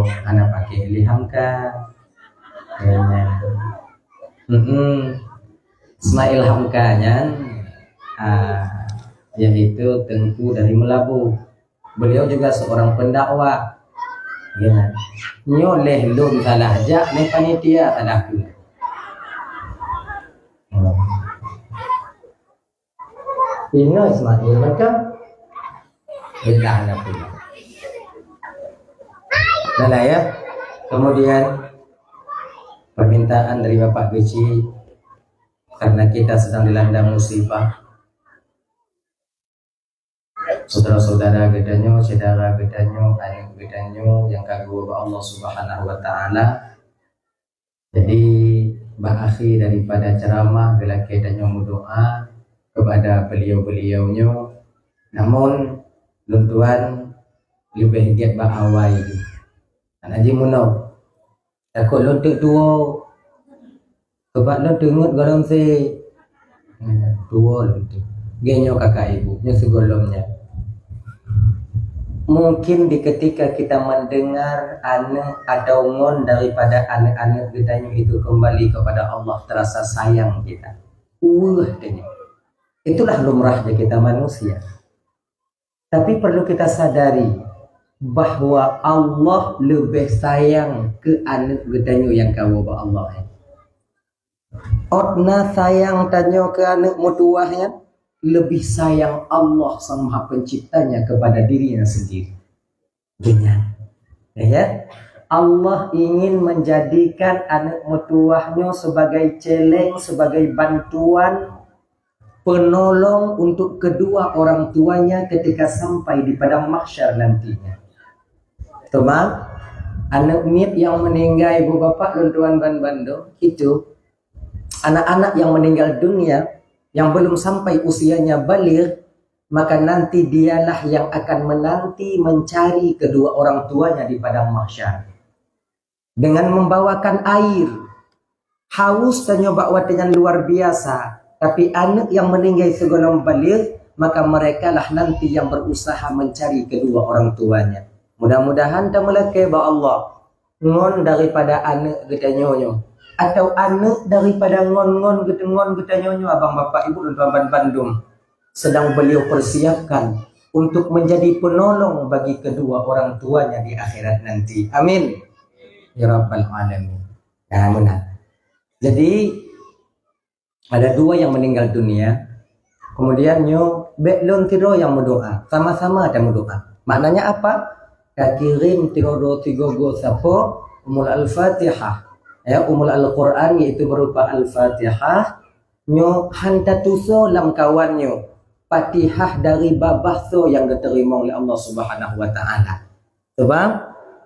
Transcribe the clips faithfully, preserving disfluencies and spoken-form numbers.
Hana pakai Ilham K. Ya, nyan. Mm-mm. Ismail Hamka nyan, ah, yaitu teungku dari Meulaboh. Beliau juga seorang pendakwah. Ya. Nyoe leh lôn salah jak, leh panitia salah keu. Hmm. Inoe Ismail mantong. Dah lah pulang. Dah lah ya. Kemudian permintaan dari Bapak Geuchik, karena kita sedang dilanda musibah. Saudara-saudara geutanyoe, syedara geutanyoe, aneuk geutanyoe nyang ka geuwoe bak Allah Subhanahu wa Taala. Jadi, bak akhé daripada ceramah, geulakée tanyoe meudoá kepada beliau-beliau nyoe. Namun, lôn tuan leubeh gét bak awai jih. Hana jimeunoe. Takot lôn teuk tuwoe. Sabab lôn teungeut gohlom sé. Tuwoe lôn teuk. Gét nyoe kakak ibu, nyoe sigohlom nyan. Mungkin di ketika kita mendengar aneuk atau ngon daripada aneuk-aneuk geutanyoe itu kembali kepada Allah, terasa sayang kita. Weueh tanyoe. Itulah lumrahnya kita manusia. Tapi perlu kita sadari bahwa Allah leubeh sayang keu aneuk geutanyoe nyang ka woe bak Allah nyan. Ôt na sayang tanyoe keu aneuk meutuwah nyan, leubeh sayang Allah Sang Maha Penciptanya kepada dirinya sendiri. Dengan, ya, Allah ingin menjadikan aneuk meutuwah nyoe sebagai celeng, sebagai bantuan penolong untuk kedua orang tuanya ketika sampai di padang mahsyar nantinya. Teuma, aneuk miet nyang meuninggai, ibu bapak lôn tuan ban bandum, itu anak-anak yang meninggal dunia yang belum sampai usianya baligh, maka nanti dialah yang akan menanti mencari kedua orang tuanya di padang mahsyar. Dengan membawakan air. Haus tanyoe bak watée nyan luar biasa, tapi aneuk nyang meuninggai sigohlom baligh, maka merekalah nanti yang berusaha mencari kedua orang tuanya. Mudah-mudahan tameulakée bak Allah, ngon daripada aneuk geutanyoe nyoe, atau aneuk daripada ngon-ngon geut-, ngon geutanyoe nyoe, abang bapak ibu lôn tuan ban bandum, sedang beliau persiapkan untuk menjadi penolong bagi kedua orang tuanya di akhirat nanti. Amin. Ya Rabbal Alamin. Nah, meunan. Jadi, ada dua yang meninggal dunia. Kemudian nyoe, bék lôn sidroe nyang meudoá. Sama-sama ta meudoá. Maknanya apa? Ka kirém sidroe sigoe sapo Ummul Al-Fatihah. Ya, Ummul Al-Quran, yaitu berupa Al-Fatihah. Nyoe han tatusoe lam kawan nyoe. Fatihah dari babah soe nyang geuteurimong lé Allah Subhanahu wa Taala. Sebab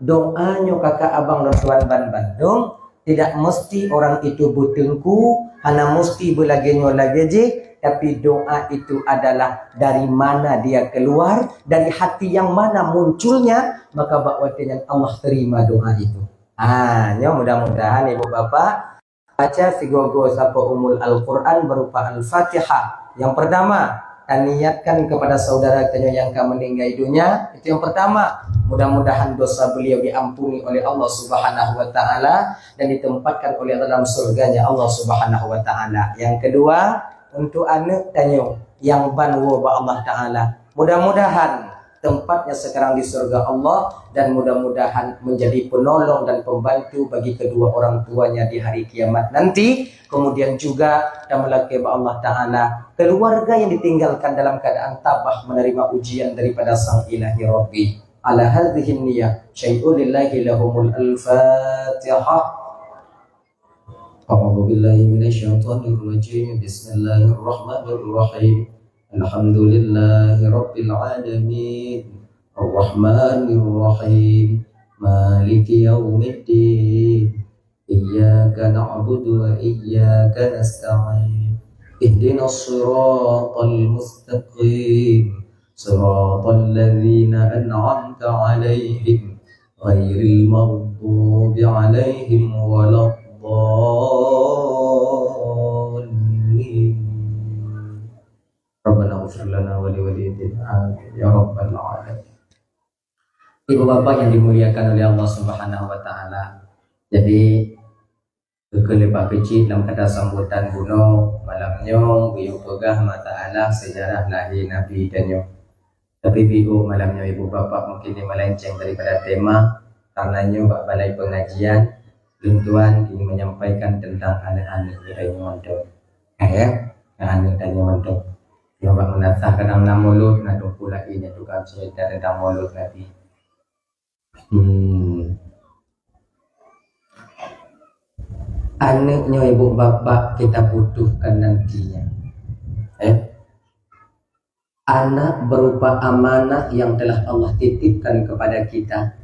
doa nyoe kakak abang lôn tuan ban bandum, tidak mesti orang itu beuteungku, hana mesti beulagée nyoe lagée jih, tapi doa itu adalah dari mana dia keluar, dari hati yang mana munculnya, maka bak watée nyan Allah terima doa itu. Ha, nyoe mudah-mudahan ibu bapak baca sigoe-goe sapo Ummul Al-Quran berupa Al-Fatihah. Yang pertama, taniatkan kepada saudara tanyoe nyang ka meuninggai dunia. Itu yang pertama. Mudah-mudahan dosa beliau diampuni oleh Allah Subhanahu wa Taala dan ditempatkan oleh dalam surganya Allah Subhanahu wa Taala. Yang kedua, untuk aneuk tanyoe nyang ban woe bak Allah Taala. Mudah-mudahan tempatnya sekarang di surga Allah dan mudah-mudahan menjadi penolong dan pembantu bagi kedua orang tuanya di hari kiamat nanti. Kemudian juga tameulakée bak Allah Taala keluarga yang ditinggalkan dalam keadaan tabah menerima ujian daripada Sang Ilahi Rabbi. Ala hadhihi niyah, syai'un lillahi lahumul al-Fatihah. أعوذ بالله من الشيطان الرجيم. بسم الله الرحمن الرحيم. الحمد لله رب العالمين. الرحمن الرحيم. مالك يوم الدين. إياك نعبد وإياك نستعين. اهدنا الصراط المستقيم. صراط الذين أنعمت عليهم غير المغضوب عليهم ولا الضالين. ربنا اغفر لنا ولوالدينا. آمين يا رب العالمين. Ibu bapak yang dimuliakan oleh Allah Subhanahu wa Ta'ala. Jadi, keuleupah keucit lam kata sambutan bunoe, malam nyoe geuyue peugah masalah sejarah lahé Nabi tanyoe. Tapi biôh malam nyoe ibu bapak mungkin melenceng daripada tema, karena nyoe bak balai pengajian, lôn tuan ingin menyampaikan tentang aneuk-aneuk geutanyoe mantong. Eh, ya, aneuk tanyoe mantong. Nyoe bak meunasah kadang na mulod, na teungku laén nyang tukang cerita tentang mulod Nabi. Hmm. Aneuk nyoe ibu bapak kita butuhkan nantinya. Eh? Anak berupa amanah yang telah Allah titipkan kepada kita.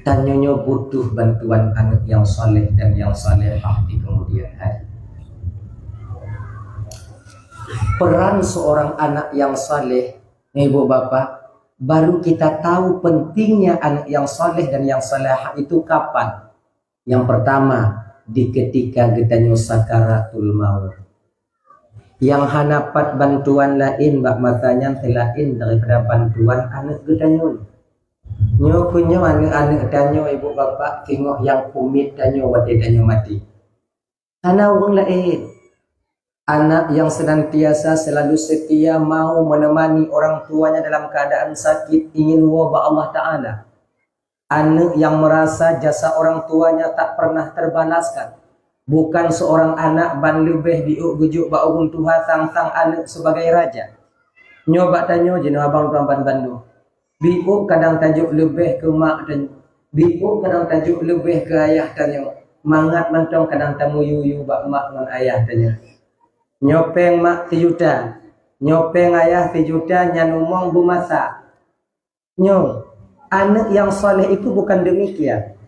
Tanyoe nyoe butuh bantuan aneuk yang saleh dan yang salehah di kemudian hari. Peran seorang anak yang saleh, ibu bapak, baru kita tahu pentingnya anak yang saleh dan yang salehah itu kapan. Yang pertama, di ketika geutanyoe sakaratul maut. Yang hana pat bantuan laén bak masa nyan seulaén daripada bantuan aneuk geutanyoe. Nyoe keuh nyoe aneuk-aneuk tanyoe ibu bapak singoh nyang kumiet tanyoe watée tanyoe maté. Hana ureuëng laén. Anak yang senantiasa selalu setia mau menemani orang tuanya dalam keadaan sakit ingin woe bak Allah Ta'ala. Aneuk yang merasa jasa orang tuanya tak pernah terbalaskan. Bukan seorang anak ban leubeh biôk geujok bak ureuëng tuha sang-sang aneuk sebagai raja. Nyoe bak tanyoe jinoe abang tuan ban bandum. Biôk kadang tajok leubeh keu mak tanyoe. Biôk kadang tajok leubeh keu ayah tanyoe. Mangat mantong kadang tamuyuyu bak mak ngon ayah tanyoe. Nyoe péng mak sijuta. Nyoe péng ayah sijuta nyan umong beumasa. Nyoe, aneuk yang saleh itu bukan demikian.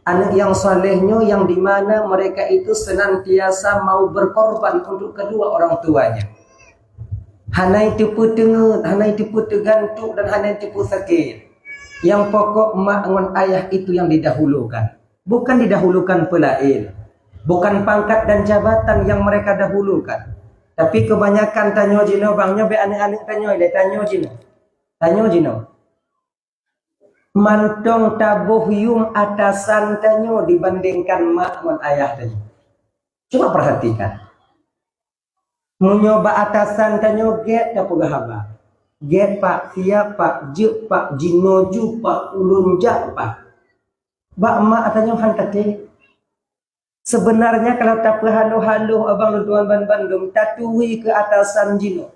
Aneuk yang saleh nyoe yang di mana mereka itu senantiasa mau berkorban untuk kedua orang tuanya. Hana iteupeue teungeut, hana iteupeue teugantuk dan hana iteupeue sakét. Yang pokok mak ngon ayah itu yang didahulukan. Bukan didahulukan peulaén. Bukan pangkat dan jabatan yang mereka dahulukan. Tapi kebanyakan tanyoe jinoe bang nyoe bèk aneuk-aneuk tanyoe lé tanyoe jinoe. Tanyoe jinoe. Mantong taboh yum atasan tanyoe dibandingkan mak ngon ayah tanyoe. Cuba perhatikan. Meunyoe bak atasan tanyoe gét tapeugah haba. Gét pak, siap pak, jeuet pak, jinoe ju pak, ulôn jak pak. Bak mak tanyoe han taté. Sebenarnya kalau tapeuhaloh-haloh abang lôn tuan ban bandum taturi keu atasan jinoe.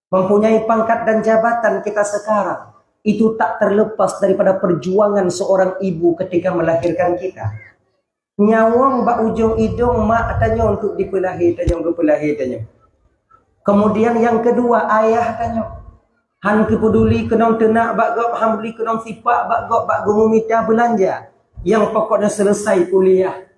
Mempunyai pangkat dan jabatan kita sekarang itu tak terlepas daripada perjuangan seorang ibu ketika melahirkan kita. Nyawöng bak ujong idong mak tanyoe untuk dipeulahé tanyoe geupeulahé tanyoe. Kemudian yang kedua ayah tanyoe. Han keupeduli keunong teunak bak gob, han peduli keunong sipak bak gob bak geumita beulanja. Yang pokoknya selesai kuliah.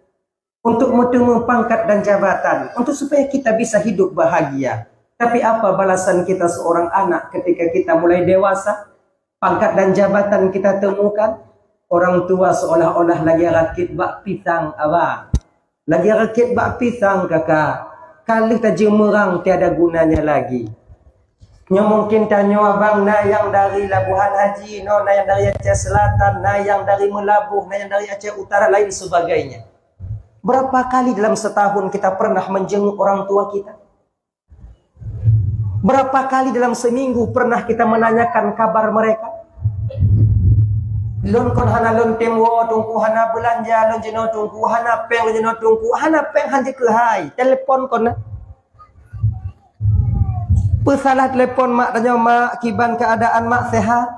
Untuk meuteumé pangkat dan jabatan, untuk supaya kita bisa hidup bahagia. Tapi apa balasan kita seorang anak ketika kita mulai dewasa? Pangkat dan jabatan kita temukan, orang tua seolah-olah lagi rakit bak pisang abang. Lagi rakit bak pisang kakak. Ka lheueh tajeumeurang tiada gunanya lagi. Nyoe mungkin tanyoe abang na nyang dari Labuhan Haji, no, na nyang dari Aceh Selatan, na nyang dari Meulaboh, na nyang dari Aceh Utara, lain sebagainya. Berapa kali dalam setahun kita pernah menjenguk orang tua kita? Berapa kali dalam seminggu pernah kita menanyakan kabar mereka? Lôn kon hana lôn tem woe teungku, hana beulanja lôn jinoe teungku, hana péng lôn jinoe teungku, hana péng han jikeuhai, telepon kon na. Peusalah telepon mak tanyoe, "Mak, kiban keuadaan mak sehat?"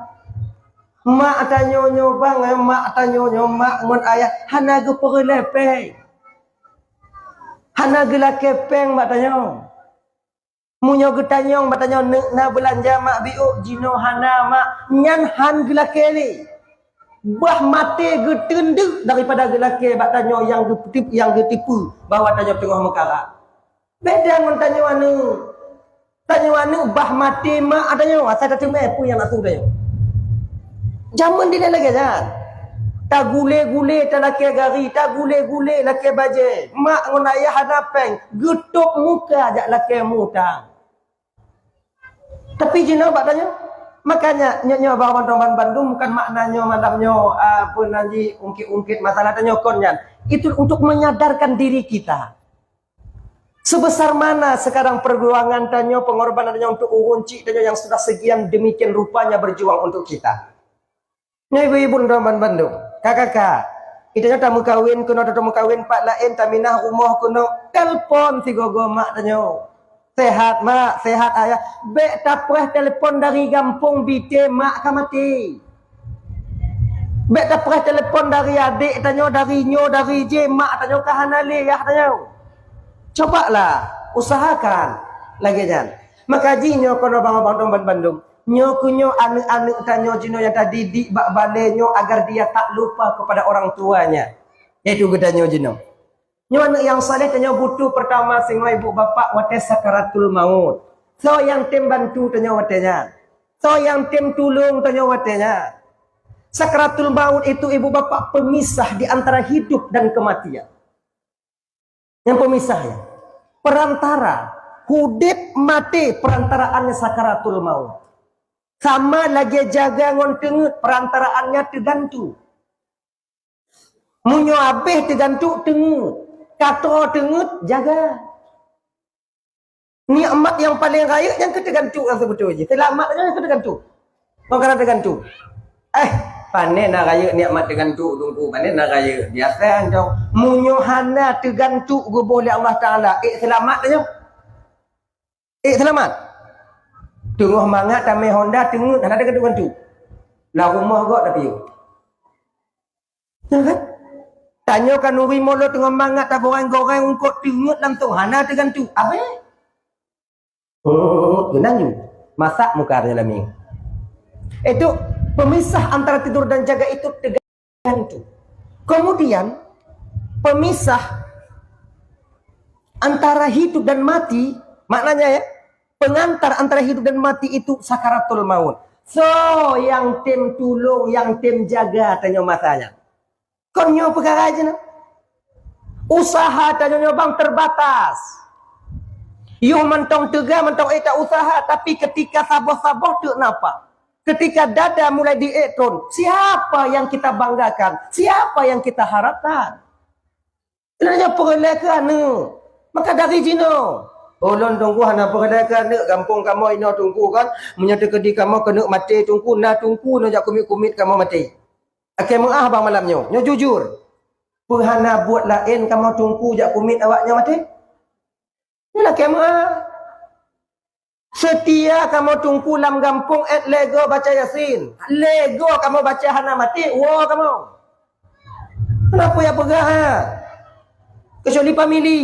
Mak tanyoe nyoe bang, eh, mak tanyoe nyoe mak ngon ayah hana geupeureulée péng. Hana geulakée péng mak tanyoe. Meunyoe geutanyong mak tanyoe neuk na beulanja mak biôk, jinoe hana mak, nyan han geulakée lé. Bah maté geuteundeuk daripada geulakée bak tanyoe nyang geutip-, nyang geutipeu bahwa tanyoe teungoh meukarat. Beda ngon tanyoe aneuk. Tanyoe aneuk bah maté mak tanyoe, asai tateumé peue nyang nafeusu tanyoe. Jameun dilèe lagèe nyan. Tagulé-gulé talakèe gari, tagulé-gulé lakèe bajèe. Mak ngon ayah hana pèng, geutôp muka jak lakèe mutang. Tapi jinoe bak tanyoe, Makanya, nyoe, nyoe, bang, bang, bang, bandum bukan makna nyoe malam nyoe, ah, apa nan ji ungkit-ungkit masalah tanyoe kon nyan. Itu untuk menyadarkan diri kita. Sebesar mana sekarang perjuangan tanyoe, pengorbanan tanyoe untuk ureueng chik tanyoe yang sudah sekian demikian rupanya berjuang untuk kita. Nyoe ibu-ibu dan bandum, kakak-kakak, kita nyoe tameukawen keunoe, tameukawen pat laén, taminah rumoh keunoe, telpon sigoe-goe mak tanyoe. Sehat, Mak? Sehat, Ayah? Bèk tapreh telepon dari gampông Bite, mak ka maté. Bèk tapreh telepon dari adék tanyoe, dari nyoe, dari jih, mak tanyoe ka hana lé, yah tanyoe. Cobalah, usahakan lagèe nyan. Maka jih nyoe keunoe bang-bang bandum. Nyoe keuh nyoe aneuk-aneuk tanyoe jinoe nyang tadidik bak balè nyoe agar dia tak lupa kepada orang tuanya. Yaitu geutanyoe jinoe. Nyoe aneuk nyang saleh tanyoe butuh pertama singoh ibu bapak watèe sakaratul maut. Soe nyang tem bantu tanyoe watèe nyan? Soe nyang tem tulông tanyoe watèe nyan? Sakaratul maut itu ibu bapak pemisah di antara hidup dan kematian. Nyang pemisah ya. Perantara, udép maté perantaraannya sakaratul maut. Sama lagèe jaga ngon teungeut perantaraannya teugantung. Meunyoe abéh teugantung teungeut, ka troh teungeut jaga. Nikmat nyang paleng rayeuk nyang keu teugantung nyang seubeutôi jih. Seulamat nyan nyang keu teugantung. Kon kana teugantung. Eh, pane na rayeuk nikmat teugantung teungku, pane na rayeuk. Biasa cok. Meunyoe hana teugantung geuboh lé Allah Taala, ék seulamat tanyoe? Ék seulamat? Teungoh mangat tamè honda teungeut hana teugantung-gantung. Lam rumoh gok tapi. Ya kan? Tanyoe khanuri molo teungoh mangat tabôh goreng-goreng eungkôt teungeut langsông hana teugantung. Abéh. Oh, geunanyu. Masak muka tanyoe lami. Itu pemisah antara tidur dan jaga itu teugantung. Kemudian pemisah antara hidup dan mati, maknanya ya, pengantar antara hidup dan mati itu sakaratul maut. So yang tem tulông, yang tem jaga tanyoe masa nyan. Kon nyoe peukara jih na. Usaha tanyoe nyoe bang terbatas. Yoh mantong teuga mantong ék ta usaha, tapi ketika saboh-saboh teuk napa? Ketika dada mulai diék tron, siapa yang kita banggakan? Siapa yang kita harapkan? Lagèe peureulèe keu aneuk. Maka dari jinoe, ulôn teungku hana peureulèe keu aneuk gampông kamoe inoe teungku kan. Meunyoe teukeudi kamoe keuneuk maté teungku, na teungku nyoe jak kumiet-kumiet kamoe maté. Akhé meu'ah bang malam nyoe, nyoe jujur. Peu hana buet laén kamoe teungku jak kumiet awak nyoe maté? Nyoe akhé meu'ah. Seutia kamoe teungku lam gampông èt lego baca Yasin. Lego kamoe baca hana maté, woe kamoe. Kenapa ya peugah ha? Kecuali famili.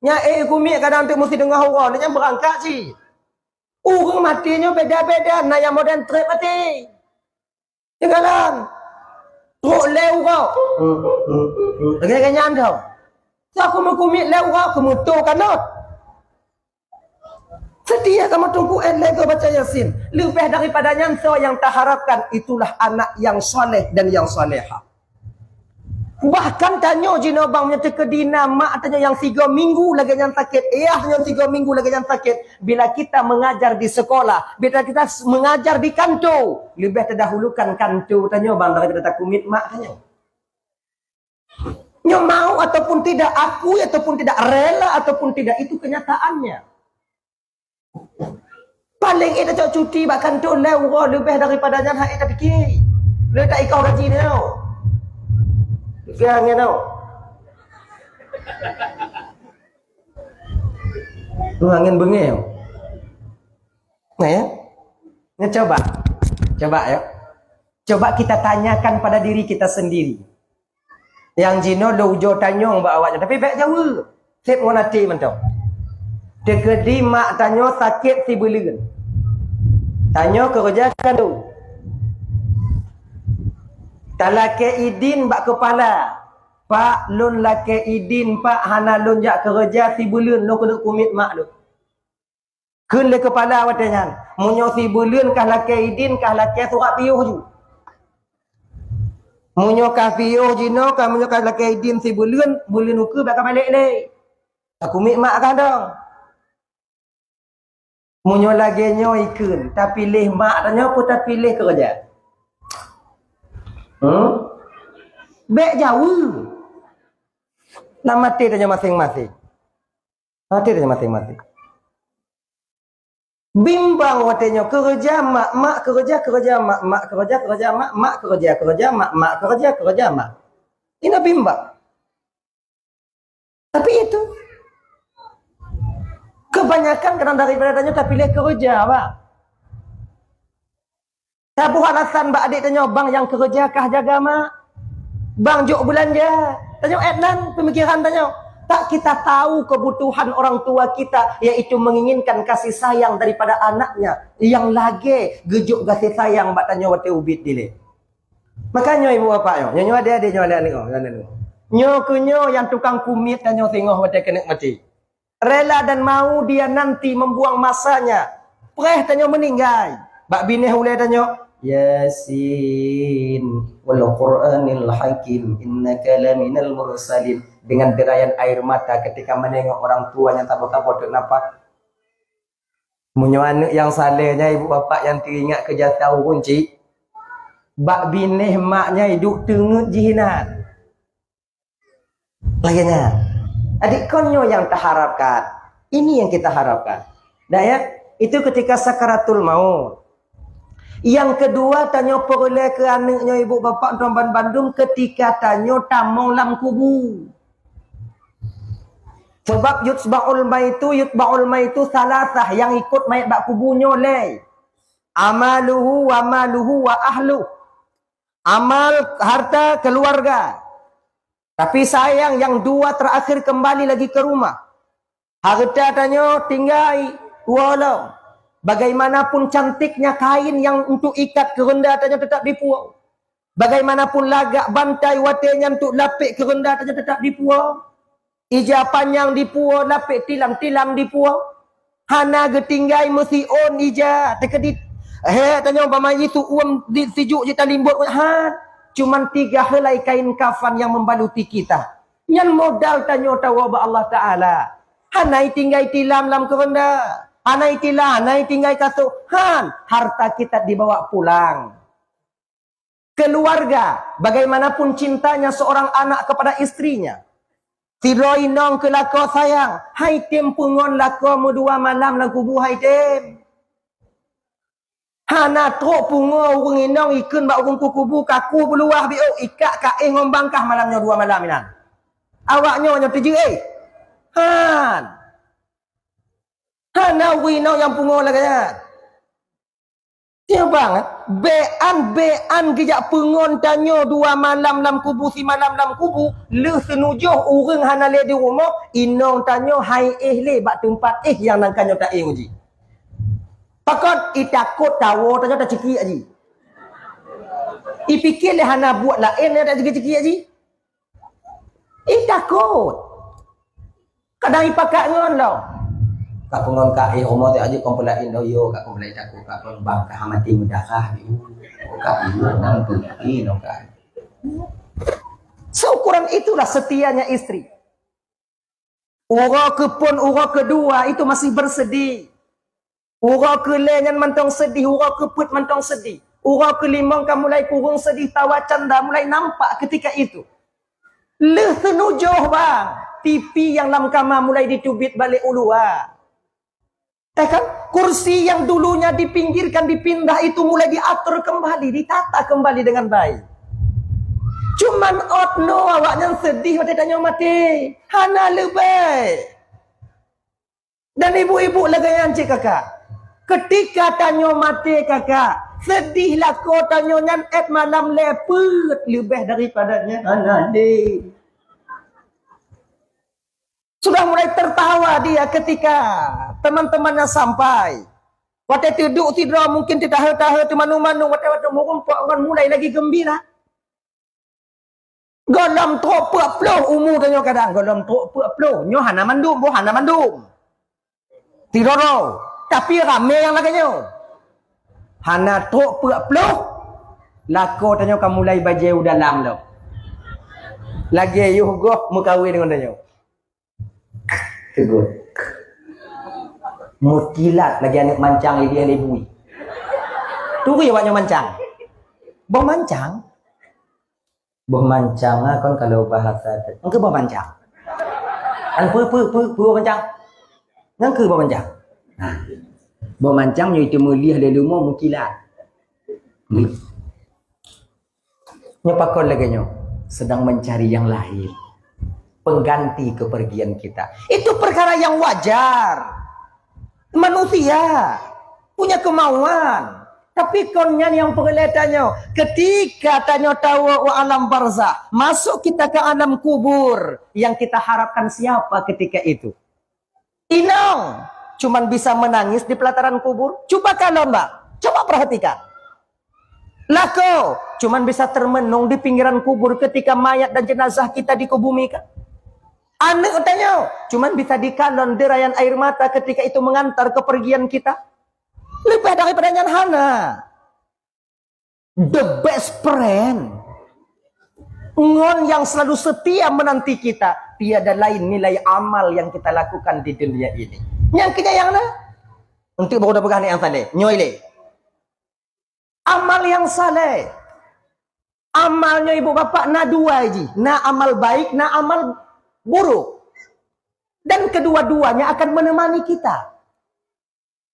Nya eh kumiet kadang tu mesti dengah uroe, nyan beurangkat cit. Ureueng maté nyoe beda-beda, na nyang modern trép maté. Teugalan. Trok lé uroe. Lagèe nyan tau. Sa keumeukeumiet lé uroe keumeuto kanot. Seutia kamoe teungku èt lego baca Yasin. Leubeh daripada nyan soe nyang taharapkan itulah anak nyang saleh dan nyang salehah. Bahkan tanyoe jinoe bang meunyoe teukeudi na mak tanyoe nyang sigoe minggu lagèe nyan sakét, ayah tanyoe sigoe minggu lagèe nyan sakét, bila kita mengajar di sekolah, bila kita s-, mengajar di kanto, leubeh tadahulukan kanto tanyoe bang daripada takumiet mak tanyoe. Nyoe mau ataupun tidak, akui ataupun tidak, rela ataupun tidak, itu kenyataannya. Paléng ék tacok cuti bak kanto lhèe uroe leubeh daripada nyan han ék tapiké. Lé taikau gaji nyoe. Piké angén nyoe. Tuh angén beungéh. Nah ya. Nah, coba. Coba ya. Coba kita tanyakan pada diri kita sendiri. Nyang jinoe lôn ujoe tanyong bak awaknyan, tapi bèk jaweueb. Sép ngon até mantong. Teukeudi mak tanyoe sakét sibeuleuen. Tanyoe keureuja keu kanto. Talakée idin bak keupala. "Pak, lôn lakée idin, Pak, hana lôn jak keureuja sibeuleuen, lôn keuneuk kumiet mak lôn." Kheun lé keupala watée nyan, "Meunyoe sibeuleuen kah lakée idin, kah lakée surat piôh ju. Meunyoe kah piôh jinoe, kah meunyoe kah lakée idin sibeuleuen, beuleuen ukeue bèk kabalek lé. Takumiet mak kah dong." Meunyoe lagèe nyoe ikheun, tapiléh mak tanyoe peue tapiléh keureuja? Hmm? Bèk jaweueb. Lam até tanyoe maséng-maséng. Até tanyoe maséng-maséng. Bimbang watèe nyoe, keureuja mak, mak keureuja, keureuja mak, mak keureuja, keureuja mak, mak keureuja, keureuja mak, mak keureuja, keureuja mak. Inoe bimbang. Tapi itu, kebanyakan kadang daripada tanyoe tapiléh keureuja, bah. Taboh alasan bak adék tanyoe, bang nyang keureuja kah jaga mak, bang jok beulanja. Tanyoe èt nan pemikiran tanyoe. Tak kita tahu kebutuhan orang tua kita, yaitu menginginkan kasih sayang daripada anaknya yang lagèe geujok gaséh sayang bak tanyoe watèe ubit dilèe. Makanya ibu bapak nyoe, nyoe, nyoe adék-adék, nyoe aneuk-aneuk, nyoe aneuk-aneuk. Nyoe keuh nyoe nyang tukang kumiet tanyoe singoh watèe keuneuk maté. Rela dan mau dia nanti membuang masanya. Preh tanyoe meuninggai. Bak binéh ulèe tanyoe, "Yasin, wal Qur'anil Hakim, innaka laminal mursalin." Dengan derayan air mata ketika menengok orang tua nyang saboh-saboh teuk nafah. Meunyoe aneuk nyang saleh nyan, ibu bapak nyang teuingat keu jasa ureueng chik, bak binéh mak nyan iduek teungeut jih inan. Lagèe nyan. Adik, kon nyoe nyang taharapkan. Ini yang kita harapkan. Dah ya, itu ketika sakaratul maut. Nyang keudua, tanyoe peureulèe keu aneuk nyoe, ibu bapak, tuan ban bandum, ketika tanyoe tamong lam kubu. Sebab yutba'ul maitu, yutba'ul maitu salasah, nyang ikot manyét bak kubu nyoe lé. Amaluhu wa maluhu wa ahluh. Amal, harta, keluarga. Tapi sayang, yang dua terakhir kembali lagi ke rumah. Harta tanyoe tinggai, puwoe lom. Bagaimanapun cantiknya kain yang untuk ikat keureuenda tanyoe tetap dipuwoe. Bagaimanapun lagak bantai watèe nyan untuk lapek keureuenda tanyoe tetap dipuwoe. Ija panyang dipuwoe, lapek tilam-tilam dipuwoe. Hana geutinggai meusiôn ija, teukeudit. He, tanyoe bak manyét su uem di sijuek jih talimbot, han. Cuman tiga helai kain kafan yang membaluti kita. Nyan modal tanyoe tawoe bak Allah Taala. Hana itinggai tilam lam keureuenda. Hana itilam, hana itinggai kasôk. Han, harta kita dibawa pulang. Keluarga, bagaimanapun cintanya seorang anak kepada istrinya. Sidroe inong keu lakoe sayang, han item peungon lakoe meudua malam lam kubu, han item. Hana trok pungoe ureueng inong ikheun bak ureueng keu kubu, "Kaku beuluwah biôk, ikak kaéh ngon bangkah malam nyoe dua malam inan." Awak nyoe nyang teujeuet, eh? Han. Hana ureueng inong nyang pungoe lagèe nyan. Tiep bang, eh? Bèk an, bèk an geujak peungon tanyoe dua malam lam kubu, simalam lam kubu, lheueh seunujoh ureueng hana lé di rumoh, inong tanyoe han iéh lé bak teumpat éh nyang nan ka nyoe taéh ngon jih. Pakon? Itakot tawoe tanyoe tacikiek jih. Ipike lé hana buet laén nyang tacikiek-cikiek jih. Itakot. Kadang ipakat ngon lom. Ka peungon ka éh rumoh teuh aju kon peulaén doh yo, ka kon peulaén takot, ka kon bang ka maté meudarah di u. Ka iyo nang tu, inoe ka. Seukuran itulah setianya istri. Uroe keuphôn, uroe keudua itu masih bersedih. Uroe keulhèe nyan mantong sedih, uroe keupeuet mantong sedih. Uroe keulimong ka mulai kureueng sedih, tawa canda mulai nampak ketika itu. Lheueh seunujoh bang, T V nyang lam kama mulai diteubiet balik u luwa. Eh kan? Kursi yang dulunya dipinggirkan, dipindah itu mulai diatur kembali, ditata kembali dengan baik. Cuman ôt noe awaknyan sedih watèe tanyoe maté. Hana leubeh. Dan ibu-ibu lagèe nyan cit kakak. Ketika tanyoe maté kakak, sedih lakoe tanyoe nyan ét malam lé peuet leubeh daripada nyan hana lé. Sudah mulai tertawa dia ketika teman-temannya sampai. Watèe teuduek sidroe mungkin teutahe-tahe teumanu-manu, watèe-watèe meurumpok ngon mulai lagi geumbira. Gohlom trok peuet ploh umu tanyoe kadang, gohlom trok peuet ploh. Nyoe hana mandum, boh hana mandum. Sidroe-droe, tapi ramé nyang lagèe nyoe. Hana trok peuet ploh, lakoe tanyoe ka mulai bajèe u dalam lom. Lagèe yôh goh meukawen ngon tanyoe. Tegur. Mutilat lagèe aneuk mancang ilèe lé bui. Turi awak nyoe mancang. Boh mancang. Boh mancang ah, kon kalau bahasa teuh. Engkeu boh mancang. An peue, peue, peue, peue boh mancang? Nyan keuh boh mancang. Nah. Boh mancang nyoe itu muliah lé leumo mutilat. Nyoe pakon lagèe nyoe, sedang mencari yang lain. Pengganti kepergian kita. Itu perkara yang wajar. Manusia punya kemauan. Tapi kon nyan nyang peureulèe tanyoe, ketika tanyoe tawoe u alam barzakh, masuk kita ke alam kubur, yang kita harapkan siapa ketika itu? Inong, cuman bisa menangis di pelataran kubur. Coba kalon, Bang. Coba perhatikan. Lakoe, cuman bisa termenung di pinggiran kubur ketika mayat dan jenazah kita dikubumikan. Aneuk tanyoe, cuman bisa dikalon derayan air mata ketika itu mengantar kepergian kita. Lebih daripada nyan hana. The best friend. Ngon yang selalu setia menanti kita, tiada lain nilai amal yang kita lakukan di dunia ini. Nyang keu nyang na? Untuk baru dah peugah aneuk nyang saleh. Nyoe lé. Amal yang saleh. Amal nyoe ibu bapak na dua jih. Na amal baik, na amal buruk. Dan kedua-duanya akan menemani kita.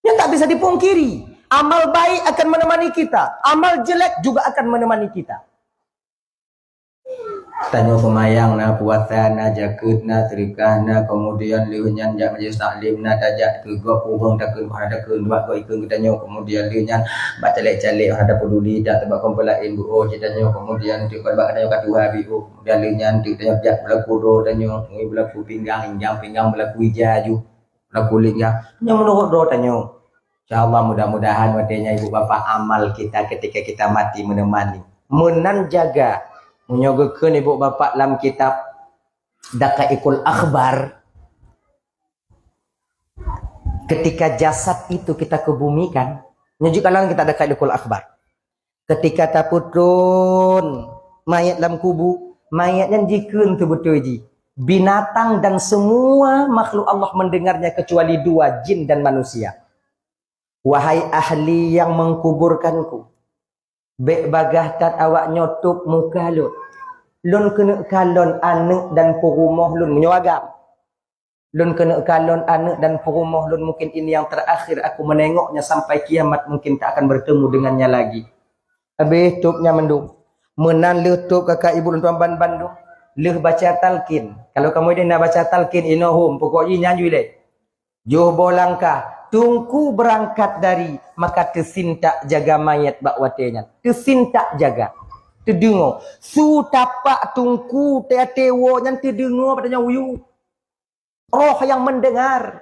Nyan tak bisa dipungkiri. Amal baik akan menemani kita. Amal jelek juga akan menemani kita. Tanyoe seumayang na, puasa na, jakeuet na, seudeukah na, kemudian lheueh nyan jak majelis taklim na, tajak keu gob ureueng takheun, hana takheun, bak gob ikheun geutanyoe, kemudian lheueh nyan bak caleg-caleg hana tapeduli, dak teuh bak kompon laén beuoh cit tanyoe, kemudian teuk bak geutanyoe ka tuha biôh, kemudian lheueh nyan teuk tanyoe jak beulaku droe tanyoe, beulaku pinggang, inggam pinggang, beulaku ija aju. Laku lé nyan. Nyoe meunurot droe tanyoe. Insya Allah, mudah-mudahan watèe nyan ibu bapak amal kita ketika kita mati menemani. Meunan jaga. Meunyoe geukheun ibu bapak lam kitab Daqaiqul Akhbar, ketika jasad itu kita kebumikan, nyoe jeuet kalon kitab Daqaiqul Akhbar. Ketika tapeutrön mayat lam kubu, mayat nyan jikheun teubeutôi jih. Binatang dan semua makhluk Allah mendengarnya kecuali dua, jin dan manusia. Wahai ahli yang mengkuburkanku, bèk bagaih that awak nyoe tôb muka lôn. Lôn keuneuk kalon aneuk dan peurumoh lôn meunyoe agam. Lôn keuneuk kalon aneuk dan peurumoh lôn, mungkin ini yang terakhir aku menengoknya, sampai kiamat mungkin tak akan bertemu dengannya lagi. Habéh tôb nyan mandum. Meunan lheueh tôb kakak ibu lôn tuan ban bandum. Lheueh baca talqin. Kalau kamoe deh na baca talqin, inoe hom, pokok jih nyan jui lé. Jôh boh langkah, Teungku berangkat dari, maka teusintak jaga mayat bak watèe nyan. Teusintak jaga. Teudeungoe. Su tapak Teungku teuaté woe nyan teudeungoe bak tanyoe uyu. Roh yang mendengar.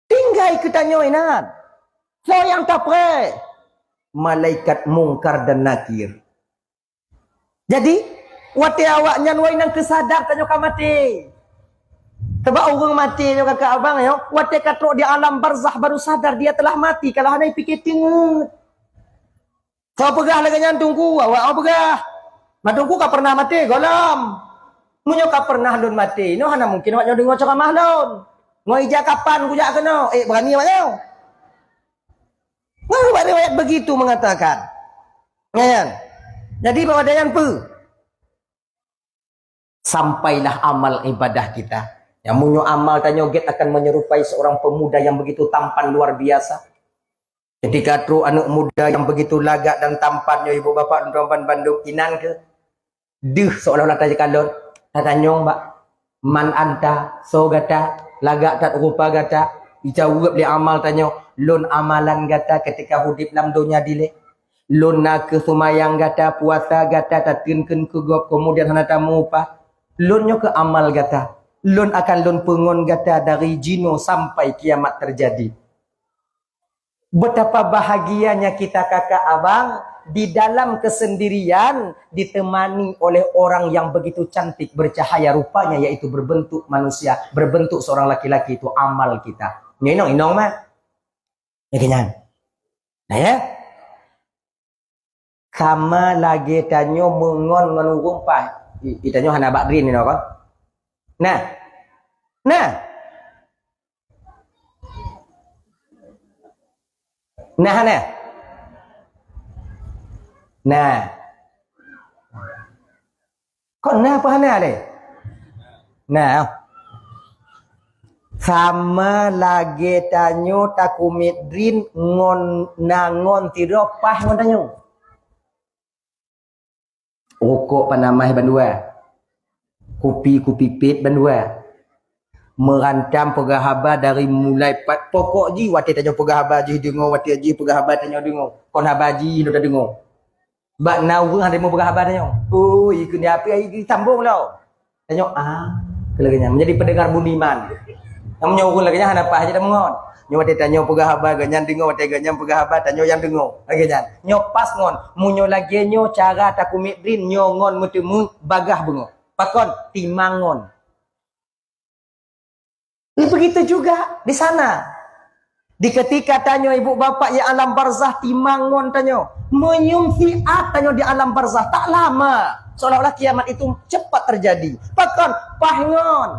Tinggai keu tanyoe inan. Soe nyang tapreh? Malaikat Mungkar dan Nakir. Jadi, watèe awak nyan wai nang keusadar tanyoe ka maté. Sabab ureueng maté nyoe kakak abang nyoe, watèe ka trok di alam barzakh baru sadar dia telah mati, kalau hana pike teungeut. Soe peugah lagèe nyan Teungku? Awak peugah. Ma Teungku ka pernah maté? Gohlom. Meunyoe ka pernah lôn maté, inoe hana mungkin awak nyoe deungoe ceramah lôn. Ngon ija kapan kujak keunoe? Eh, berani awak nyoe. Ngon riwayat-riwayat begitu mengatakan. Nyan. Jadi, bak watèe nyan peue? Sampailah amal ibadah kita. Nyang meunyoe amal tanyoe gét akan menyerupai seorang pemuda yang begitu tampan luar biasa. Ketika trok aneuk muda yang begitu lagak dan tampan nyoe ibu bapak dan tuan bandum inan keuh. Deuh seolah-olah takalon, tatanyong bak, "Man anta, soe gata, lagak that rupa gata?" Ijaweueb lé amal tanyoe, "Lôn amalan gata ketika udép lam donya dilée." Lôn na kheueh seumayang gata, puasa gata, tateun kheun keu gob, keumudian hana tamuphah. Lôn nyoe kheueh amal gata. Lôn akan lôn peungon gata dari jinoe sampai kiamat teujadi. Betapa bahagianya kita kakak abang di dalam kesendirian ditemani oleh orang yang begitu cantik bercahaya rupanya, yaitu berbentuk manusia, berbentuk seorang laki-laki, itu amal kita. Nyoe inong-inong mah. Lagèe nyan. Nah, ya. Sama lagèe tanyoe meungon ngon ureueng paih. I, i tanyoe hana bak green inoe kon. Nah. Nah. Nah, nah. Nah. Kon na apa hana lé? Nah. Sama lagée tanyoe takumiet drin ngon na ngon sidroe paih ngon tanyoe. Rukok panamah bandua. Kupi-kupi pet bandua. Meurantam peugah haba dari mulai pat pokok jih, watée tanyoe peugah haba jih deungoe, watée jih peugah haba tanyoe deungoe. Kon haba jih lôn tadeungoe. Bak na ureuëng hana meubeuga haba tanyoe. Oh, ikeu ni api ai sambong lom. Tanyoe, ah, keu lagée nyan. Menjadi pendengar budiman. Nyang meunyoe ureuëng lagée nyan hana paih jeuet meungon. Nyoe watée tanyoe peugah haba, geuhnyan deungoe, watée geuhnyan peugah haba, tanyoe nyang deungoe. Lagée nyan. Nyoe pas ngon. Meunyoe lagée nyoe cara takumiet drin, nyoe ngon meuteumé bagah beungoh. Pakon? Timang ngon. Begitu juga di sana. Di ketika tanyoe ibu bapak ya alam barzah timang ngon tanyoe. Meunyoe siat tanyoe di alam barzah tak lama. Seolah-olah kiamat itu cepat terjadi. Pakon? Paih ngon.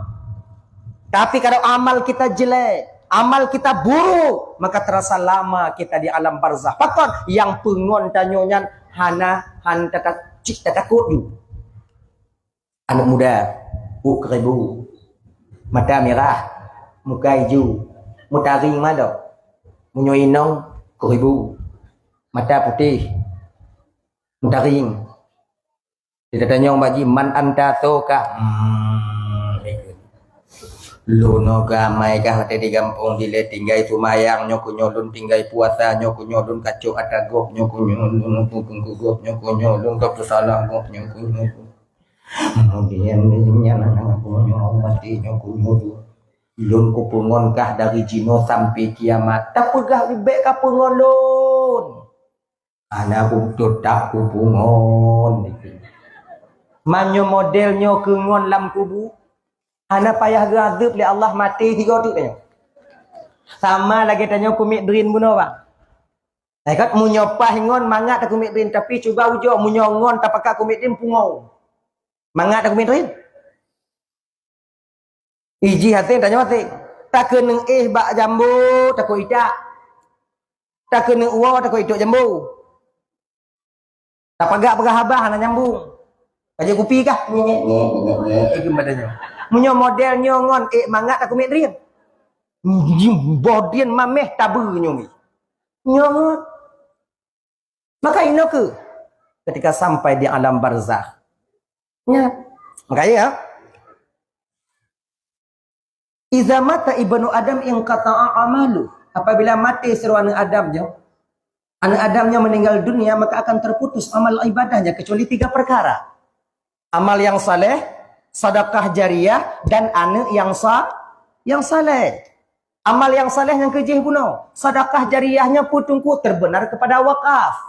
Tapi kalau amal kita jelek, amal kita buruk, maka terasa lama kita di alam barzah. Pakon? Nyang peungon tanyoe nyan hana, hana tata-, cit tatakot ju. Aneuk muda, u keuribu, mata mirah, muka iju, meutareng malok. Meunyoe inong, keuribu, mata putéh, meutareng. Di tatanyong bak jih, "Man anta, soe kah?" Hmm, lôn nyoe keu amai kah watée di gampông dilée tinggai seumayang, nyoe keuh nyoe lôn tinggai puasa, nyoe keuh nyoe lôn kacok ata gob, nyoe keuh nyoe lôn peungkugôh, nyoe keuh nyoe lôn ka peusalah gob, nyoe keuh nyoe. Kemudian nyan aneuk nyoe maté nyoe keuh nyoe. Lôn kupeungon kah dari jinoe sampai kiamat. Tapeugah ubek ka peungon lôn. Hana beutôi tapeungon. Meunyoe model nyoe keu ngon lam kubu, hana payah geuazeub lé Allah maté sigoe teuk tanyoe. Sama lagée tanyoe kumiet drin bunoe, Bang. Hai kat, meunyoe paih ngon mangat takumiet drin, tapi cuba ujoe, meunyoe ngon tapakat kumiet drin, pungo. Mangat takumiet drin. Iji hasé, tanyoe hasé. Takeuneuk éh bak jambo, takot itak. Takeuneuk uwoe, takot itok jambo. Tapagak peugah haba hana nyambung. Pajak kupi kah? Nyek, nyek, nyek, nyek, nyek. Eh, geumbada nyoe. Meunyoe model nyoe ngon, eh, mangat aku miet drien. Boh drien mameh tabeue nyoe mi. Nyoe ngon. Maka inoe keuh ketika sampai di alam barzakh. Nya. Maka ya. Iza mata ibnu Adam inqata'a amalu. Apabila mati seorang anak Adam nyoe, anak Adam nyoe meninggal dunia, maka akan terputus amal ibadahnya kecuali tiga perkara. Amal yang saleh, sedekah jariyah, dan anak yang sa-, yang saleh. Amal yang saleh nyang keujih bunoe, sedekah jariyah nyoe peue teungku terbenar kepada wakaf.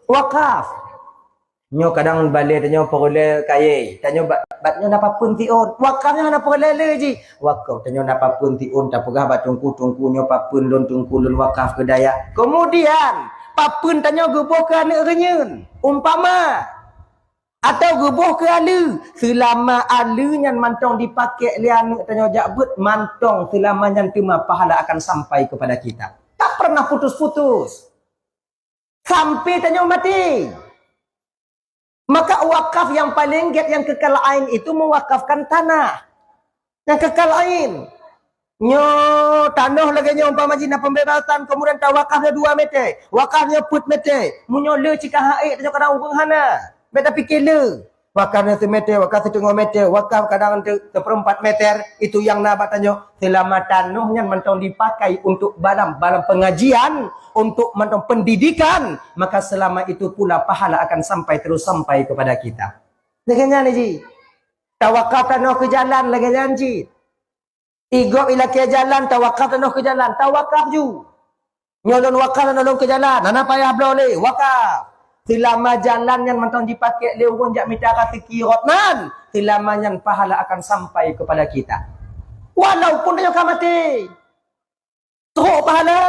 Wakaf. Nyoe kadang balée tanyoe peureulée kayée, tanyoe ba-, bat nyoe na papeuen tiôn. Wakaf nyoe hana peureulée le jih. Wakaf tanyoe na papeuen tiôn, tapeugah bak teungku, "Teungku nyoe papeuen lôn, teungku lôn wakaf keu dayah." Kemudian, papeuen tanyoe geuboh keu aneuk reunyeun. Umpama, atau geuboh keu aleue, seulama aleue nyan mantong dipakék lé aneuk tanyoe jak beuet, mantong seulama nyan teuma pahala akan sampai kepada kita. Tak pernah putus-putus. Sampai tanyoe maté. Maka wakaf yang paling gét yang kekal ain itu mewakafkan tanah. Yang kekal ain. Nyoe tanoh lagée nyoe umpama jih na pembebasan, kemudian tawakaf nyoe dua meter, wakaf nyoe peuet meter. Meunyoe le cika haék tanyoe kadang ureuëng hana. Bék tapike le. Wakaf nyoe seumeter, wakaf siteungoh meter, wakaf kadang te-, seperempat meter, itu yang na bak tanyoe. Selama tanoh nyan mantong dipakai untuk balam, balam pengajian, untuk mantong pendidikan, maka selama itu pula pahala akan sampai terus sampai kepada kita. Lagée nyan jih. Tawakaf tanoh keu jalan lagée nyan jih. Igob ilakée jalan, tawakaf tanoh keu jalan, tawakaf ju. Nyoe lôn wakaf tanoh lôn keu jalan, hana payah bloe lé, wakaf. Seulama jalan nyan mantong jipakék lé ureuëng jak mita raseuki rot nan, seulama nyan pahala akan sampai kepada kita. Walaupun tanyoe ka maté. Trok pahala.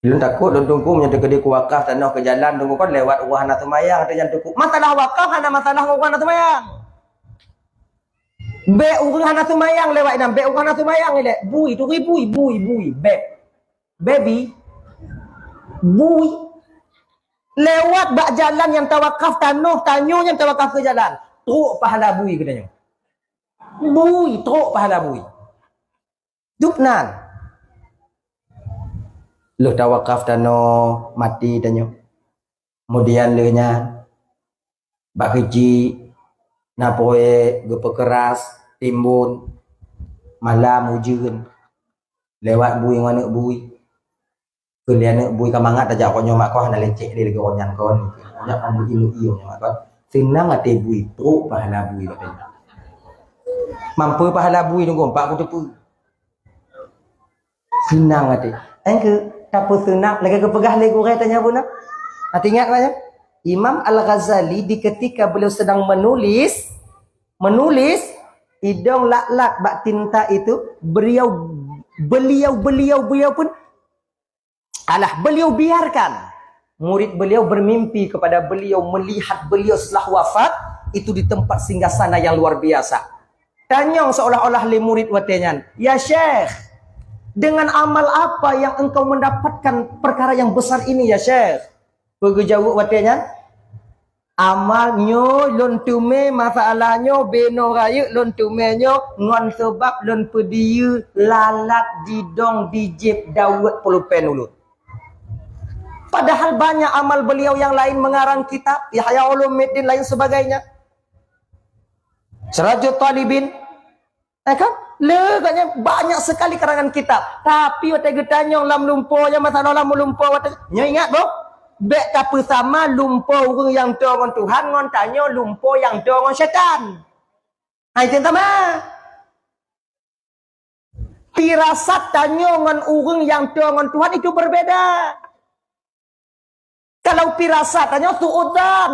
Lôn takot lôn teungku meunyoe teukeudi kuwakaf tanoh keu jalan teungku kon lewat ureuëng hana seumayang, teujan teungku. Masalah wakaf hana masalah ngon ureuëng hana seumayang. Bèk ureueng hana seumayang lewat inan, bèk ureueng hana seumayang ilèe. Bui, turi bui, bui, bui, bèk. Baby. Bui. Lewat bak jalan nyang tawakaf tanoh, tanyoe nyang tawakaf keu jalan. Trok pahala bui geutanyoe. Bui, trok pahala bui. Dub nan. Lheueh tawakaf tanoh, maté tanyoe. Kemudian lheueh nyan, bak keuchik, na proyek geupeukeras, timbun, malam ujeuen, lewat bui ngon aneuk bui. Keu lé aneuk bui ka mangat tajak, "Kon nyoe mak, kon hana lecek lé lagèe ureueng nyan kon." Nyak kon bui imeum ié nyoe mak kon. Seunang até bui, trok pahala bui watèe nyan. Mampu pahala bui nunggu empat puluh teupeu. Seunang até. Engkeu tapeuseunang lagèe geupeugah lé gurèe tanyoe bunoe. Até ingat, Pak, ya? Imam Al-Ghazali di ketika beliau sedang menulis, menulis, idong lat-lat bak tinta itu, beliau, beliau, beliau, beliau pun, alah, beliau biarkan murid beliau bermimpi kepada beliau, melihat beliau setelah wafat itu di tempat singgasana yang luar biasa. Tanyong seolah-olah lé murid watèe nyan, "Ya Syekh, dengan amal apa yang engkau mendapatkan perkara yang besar ini, ya Syekh?" Peue geujaweueb watèe nyan? "Amal nyoe lôn teumé, masalah nyoe binoe rayeuk lôn teumé nyoe ngon seubab lôn peudiyeu lalat didong di jieb daweuet pulpen ulôn." Padahal banyak amal beliau yang lain mengarang kitab, Ihya Ulumuddin lain sebagainya. Sirajut Talibin, eh kan? Le katanya banyak sekali karangan kitab. Tapi watèe geutanyong lam lumpoe nyan, masalah lam lumpoe watèe nyoe ingat boh. Bèk tapeusama lumpoe ureueng nyang toe ngon Tuhan ngon tanyoe lumpoe nyang toe ngon syaitan. Hai teuntama. Pirasat tanyoe ngon ureueng nyang toe ngon Tuhan itu berbeda. Kalau pirasat tanyoe suudzan.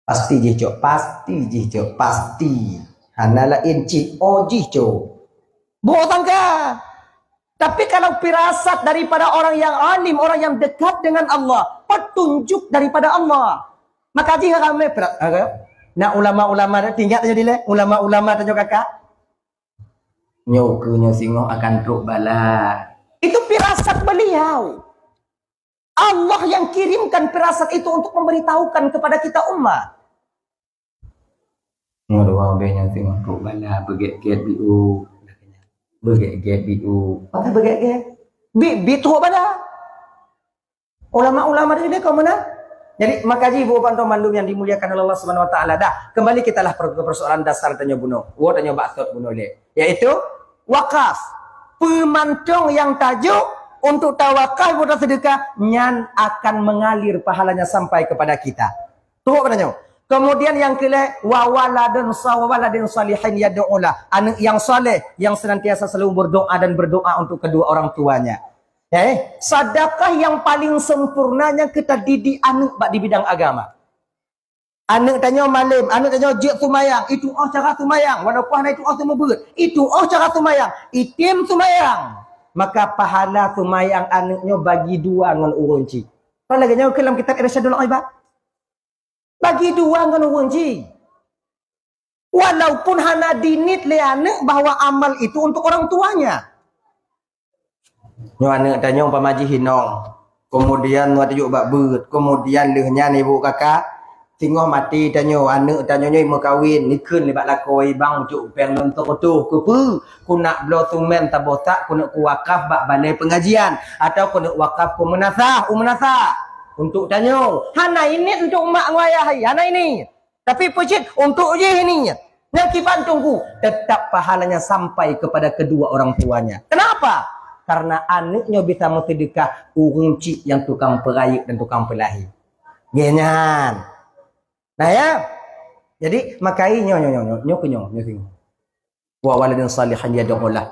Pasti jih, Cok, pasti jih, Cok, pasti. Hana laén cit, oh jih, Cok. Boh sangka. Tapi kalau pirasat daripada orang yang alim, orang yang dekat dengan Allah, petunjuk daripada Allah. Maka jih ramé pira-, apa? Nak ulama-ulama tingkat aja dileh, ulama-ulama tanyoe kakak. Nyoe keu nyoe singoh akan trok bala. Itu pirasat beliau. Allah yang kirimkan pirasat itu untuk memberitahukan kepada kita umat. Nyoe dua bèe nyoe singoh trok bala, beugèt-gèt biu. Beugèt-gèt biu. Apa beugèt-gèt? Bi, bi trok bala. Ulama-ulama tadi dia kau mana? Jadi, maka ji ibu panto mandum yang dimuliakan oleh Allah Subhanahu Wa Taala. Dah, kembali kita lah per-, ke persoalan dasar tanyoe bunoe. Wo tanyoe baksud bunoe lé. Yaitu, wakaf. Peumantong yang tajok untuk tawakaf buta sedekah, nyan akan mengalir pahalanya sampai kepada kita. Tuh apa tanyoe? Kemudian yang kelima, wa waladun sa-, wa waladin salihin yad'ulah. Anak yang saleh, yang senantiasa selalu berdoa dan berdoa untuk kedua orang tuanya. Eh, sedekah yang paling sempurna nyang kita didik aneuk bak di bidang agama. Aneuk tanyoe malem, aneuk tanyoe jeuet seumayang, itu oh cara seumayang, walaupun hana itu oh seumeubeuet, itu oh cara seumayang, item seumayang. Maka pahala seumayang aneuk nyoe bagi dua ngon ureueng chik. Kalau lagèe nyoe lam kitab Irsyadul Ibad. Bagi dua ngon ureueng chik. Walaupun hana diniet lé aneuk bahwa amal itu untuk orang tuanya. Nyoe aneuk tanyoe umpama jih inong. Kemudian nyoe tajok bak beuet. Kemudian lheueh nyan ibu kakak, singoh maté tanyoe, aneuk tanyoe nyoe meukawen, nikheun nibak bak lakoe bang, ucok péng lôn seureutôh. Keupeue? Keuneuk bloe sumen saboh sak, keuneuk kuwakaf bak balai pengajian, atau keuneuk wakaf keu meunasah, u meunasah. Untuk tanyoe, hana iniet untuk mak ngon ayah, hana iniet. Tapi peucit untuk jih ini. Nyang kiban tunggu, tetap pahalanya sampai kepada kedua orang tuanya. Kenapa? Karena aneuk nyoe bisa meuseudekah ureueng chik nyang tukang peurayeuk dan tukang peulahé. Geuh nyan. Nah ya. Jadi, makai nyoe, nyoe, nyoe, nyoe, nyoe keu nyoe, nyoe keu nyoe. Wa waladin salihan yad'ulah.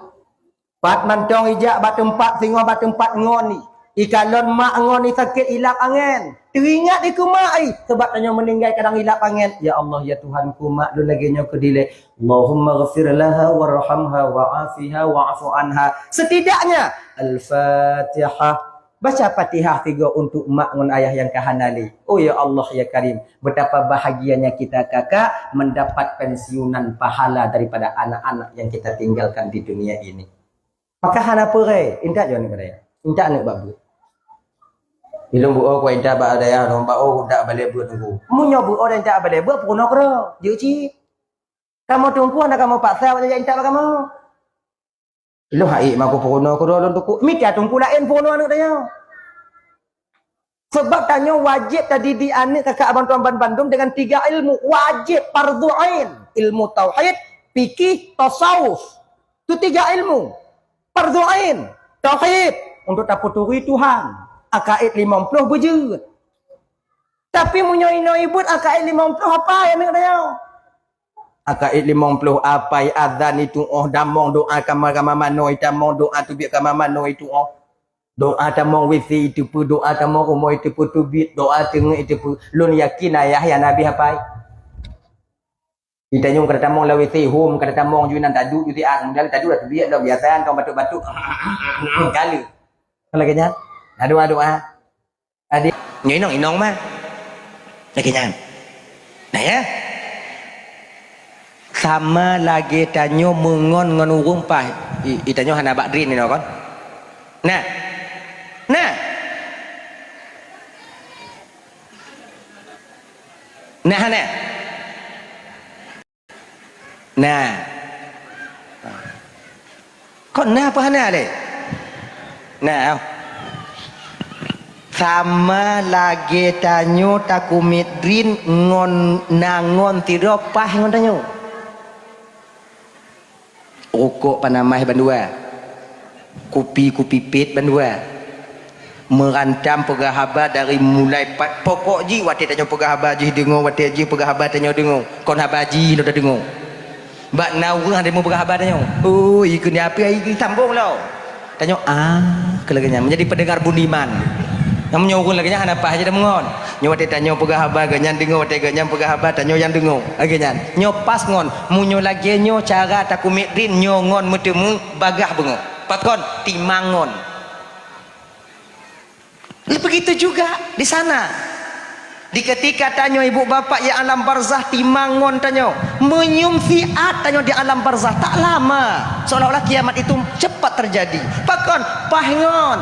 Pat mantong ijak bak teumpat singoh bak teumpat ngon ni. Ikalon mak ngon ni sakét ilap angén. Teuingat di keu mak ai. Sebab tanyoe meuninggai kadang ilap angén. Ya Allah, ya Tuhanku, mak lôn lagèe nyoe keu dilèe. Allahumma ghfir laha warhamha wa'afiha wa'fu anha. Setidaknya Al-Fatihah. Baca Fatihah tiga untuk mak ngon ayah nyang ka hana lé. Oh ya Allah ya Karim, betapa bahagianya kita kakak mendapat pensiunan pahala daripada anak-anak yang kita tinggalkan di dunia ini. Maka hana peureulee, intat jeuet aneuk bak dayah. Intat aneuk bak beuet. Ilôn beuo ku intat bak dayah, lôn bak o ku intat bale beuet nunggu. Meunyoe beuo dan intat bale beuet, peurunoe keudroe. Jeuet cit. Kamoe teungku hana kamoe paksa awak nyan jak intat bak kamoe. Ilôn hai mak ku peurunoe keudroe lôn teungku. Mita teungku laén peurunoe aneuk dayah. Sebab tanyoe wajéb tadidik aneuk kakak abang tuan ban bandum dengan tiga ilmu. Wajéb, fardhu ain. Ilmu tauhid, fikih, tasawuf. Tu tiga ilmu. Fardhu ain, tauhid, untuk tapeuturi Tuhan. Akaid limong ploh beujeuet. Tapi meunyoe inoe ibuet akaid limong ploh, apai aneuk tanyoe? Akaid limong ploh apai, azan itu'oh, tamong doa kama-kama manoe, tamong doa teubiet kama manoe itu'oh. Doa tamong WC iteupeue, doa tamong rumoh iteupeue teubiet, doa teungeut iteupeue. Lôn yakin ayah ya Nabi apai. Di tanyoe kada tamong lam WC, hom kada tamong ju inan taduek ju siat. Kemudian taduek dah teubiet lom, biasa kan, tong batuk-batuk. Kali. Kan lagèe nyan. Doa-doa. Adik. Nyoe inong-inong mah. Lagèe nyan. Nah ya. Sama lagèe tanyoe meungon ngon ureueng paih. I, i tanyoe hana bak drin inoe kon. Nah. Nah. Nah, nah. Nah. Kon na apa hana lé? Nah. Sama lagèe tanyoe takumiet drin ngon nangon sidroe paih ngon tanyoe. Rukok Panamahe bandua, kupi-kupi pet bandua, meurantam peugah haba dari mulai pat pokok jih watèe tanyoe peugah haba jih deungoe, watèe jih peugah haba tanyoe deungoe, kon haba jih lôn tadeungoe. Bak na ureueng hana deungoe peugah haba tanyoe. Oh, ikeu ni api ai sambong lom. Tanyoe, ah, keu lagèe nyan, meunjadi pendengar budiman. Nyang meunyoe ureueng lagèe nyan hana paih jeuet meungon. Nyoe watèe tanyoe peugah haba geuh nyan deungoe, watèe geuh nyan peugah haba tanyoe nyang deungoe. Lagèe nyan. Nyoe pas ngon, meunyoe lagèe nyoe cara takumiet drin nyoe ngon meuteumé bagah beungoh. Pakon? Timang ngon. Begitu juga di sana. Di ketika tanyoe ibu bapak ya alam barzah timang ngon tanyoe, meunyum siat tanyoe di alam barzah tak lama, seolah-olah kiamat itu cepat terjadi. Pakon? Paih ngon.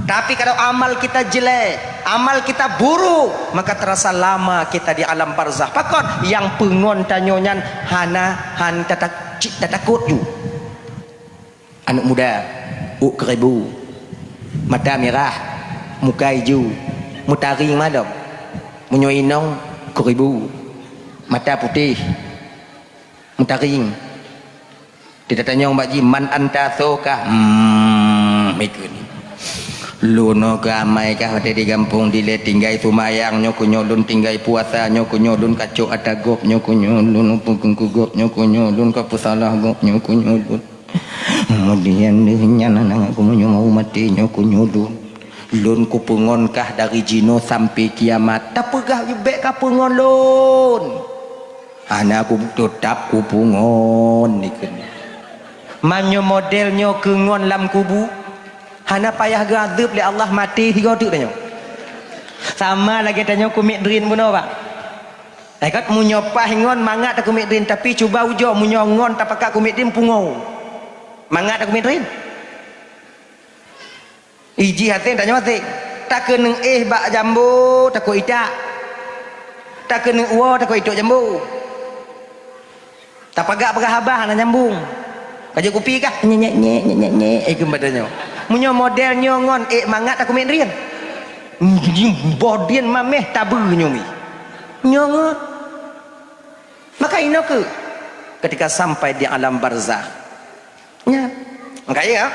Tapi kalau amal kita jelek, amal kita buruk, maka terasa lama kita di alam barzah. Pakon? Nyang peungon tanyoe nyan hana, hana tata-, cit tatakot ju. Aneuk muda, ôk keuribu, mata mirah, muka ijo, meutaring malom. Meunyoe inong, keuribu, mata putéh, meutaring. Di tatanyong bak jih, "Man anta, soe kah?" Hmm, ikheun. "Lôn nyoe keu amai kah watèe di gampông dilèe, tinggai seumayang nyoe keu nyoe lôn, tinggai puasa nyoe keu nyoe lôn, kacok ata gob nyoe keu nyoe lôn, peue keu gob nyoe keu nyoe lôn, kapeusalah gob nyoe keu nyoe lôn." Keumudian lheueh nyan aneuk kumeunyoe mau maté nyoe keu nyoe lôn. Lôn kupeungon kah dari jinoe sampai kiamat. Tapeugah bèk kapeungon lôn. Hana ku teutap kupeungon dikeue. Meunyoe model nyoe keu ngon lam kubu, hana payah geuadeueb lé Allah maté sigoe teuk tanyoe. Sama lagèe tanyoe kumiet drin bunoe, Pak. Hai kat meunyoe paih ngon mangat takumiet drin, tapi cuba ujoe meunyoe ngon tapakat kumiet drin pungo. Mangat takumiet drin. Iji hasé tanyoe hasé. Takeuneueng éh bak jambo takot itak. Takeuneueng uwoe takot itok jambo. Tapagak peugah haba hana nyambong. Kajok kupi kah? Nyek, nyek, nyek, nyek, nyek, nyek. Eh, keumbang tanyoe. Meunyoe model nyoe ngon ék mangat takumiet drin. Boh drin mamèh tabeue nyoe mi. Nyoe ngon. Maka inoe keuh ketika sampai di alam barzakh. Nyan. Maka ya.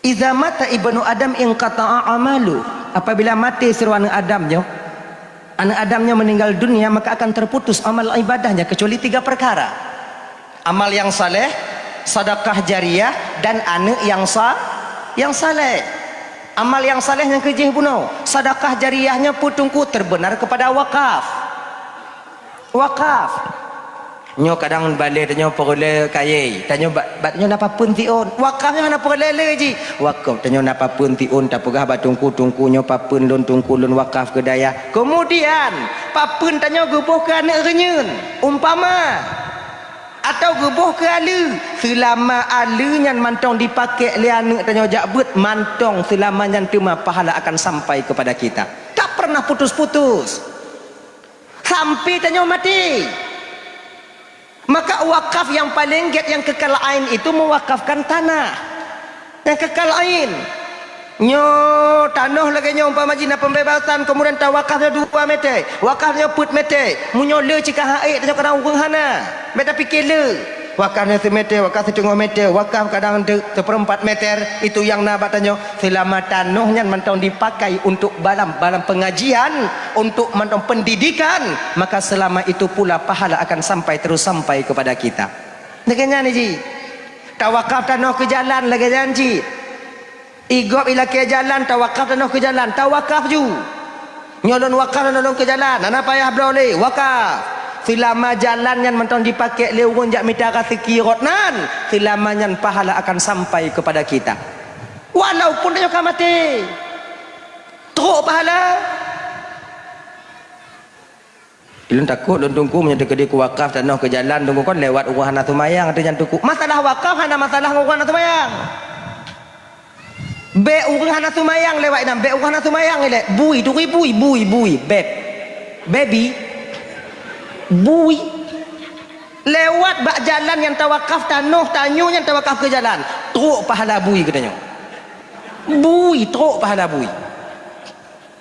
Idza mata ibnu Adam inqata'a amalu. Apabila maté sidroe aneuk Adam nyoe, aneuk Adam nyoe meninggal dunia, maka akan terputus amal ibadahnya kecuali tiga perkara. Amal yang saleh, sedekah jariah, dan aneuk yang sa-, yang saleh. Amal yang saleh nyang keujih bunoe, sedekah jariah nyoe peue teungku terbenar kepada wakaf. Wakaf. Nyoe kadang balée tanyoe peureulée kayée, tanyoe ba-, bak tanyoe na papeuen siôn. Wakaf nyoe hana peureulée lé jih. Wakaf tanyoe na papeuen siôn, tapeugah bak teungku, "Teungku, nyoe papeuen lôn, teungku, lôn wakaf keu dayah." Keumudian, papeuen tanyoe geuboh keu aneuëk reunyeun, umpama, atawa geuboh keu aleue. Seulama aleue nyan mantong dipakék lé aneuëk tanyoe jak beuet, mantong seulama nyan teuma pahala akan sampai keupada kita. Tak pernah putus-putus. Sampai tanyoe maté. Maka wakaf nyang paleng gét nyang kekal ain itu mewakafkan tanah. Nyang kekal ain. Nyoe tanoh lagée nyoe umpama jih na pembebasan, kemudian tawakaf nyoe dua meter, wakaf nyoe peuet meter. Meunyoe le cit ka han ék tanyoe kadang ureuëng hana. Bék tapike le. Wakaf nyoe seumeter, wakaf siteungoh meter, wakaf kadang te-, seperempat meter. Itu nyang na bak tanyoe. Seulama tanoh nyan mantong dipakai untuk balam, balam pengajian, untuk mantong pendidikan, maka seulama itu pula pahala akan sampai terus sampai kepada kita. Lagée nyan jih. Tawakaf tanoh keu jalan lagée nyan jih. Igob ilakée jalan, tawakaf tanoh keu jalan, tawakaf ju. Nyoe lôn wakaf tanoh lôn keu jalan, hana payah bloe lé, wakaf. Seulama jalan nyan mantong dipakék lé ureuëng jak mita raseuki rot nan, seulama nyan pahala akan sampai kepada kita. Walaupun tanyoe ka maté, trok pahala. Ulôn takot lôn teungku meunyoe teukeudi kuwakaf tanoh keu jalan teungku kon lewat ureuëng hana seumayang, ateueh nyan teungku. Masalah wakaf hana masalah ngon ureuëng hana seumayang. Bék ureuëng hana seumayang lewat inan, bék ureuëng hana seumayang ilée. Bui, turi bui, bui, bui, beb. Baby. Bui. Lewat bak jalan nyang tawakaf tanoh, tanyoe nyang tawakaf keu jalan. Trok pahala bui keu tanyoe. Bui, trok pahala bui.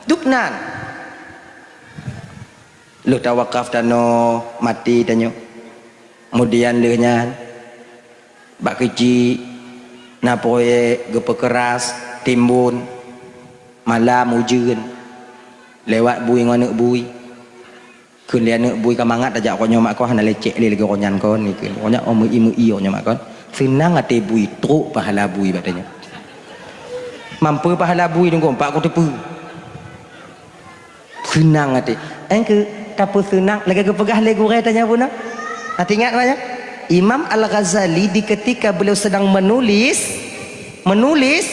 Dub nan. Lheueh tawakaf tanoh, maté tanyoe. Kemudian lheueh nyan, bak keuchik, na proyek, geupeukeras, timbon, malam ujeuen, lewat bui ngon aneuëk bui. Kheun lé aneuëk bui ka mangat tajak uroe nyoe mak kon, hana lecek lé lagée uroe nyan kon, kheun. Uroe nyan oh meu-i-meu-i uroe nyoe mak kon. Seunang até bui, trok pahala bui bak tanyoe. Mampu pahala bui teungku, empat ku teupeu. Seunang até. Engkeu tapeuseunang lagée geupeugah lé gurée tanyoe bunoe. Hati ingat banyak. Imam Al-Ghazali di ketika beliau sedang menulis, menulis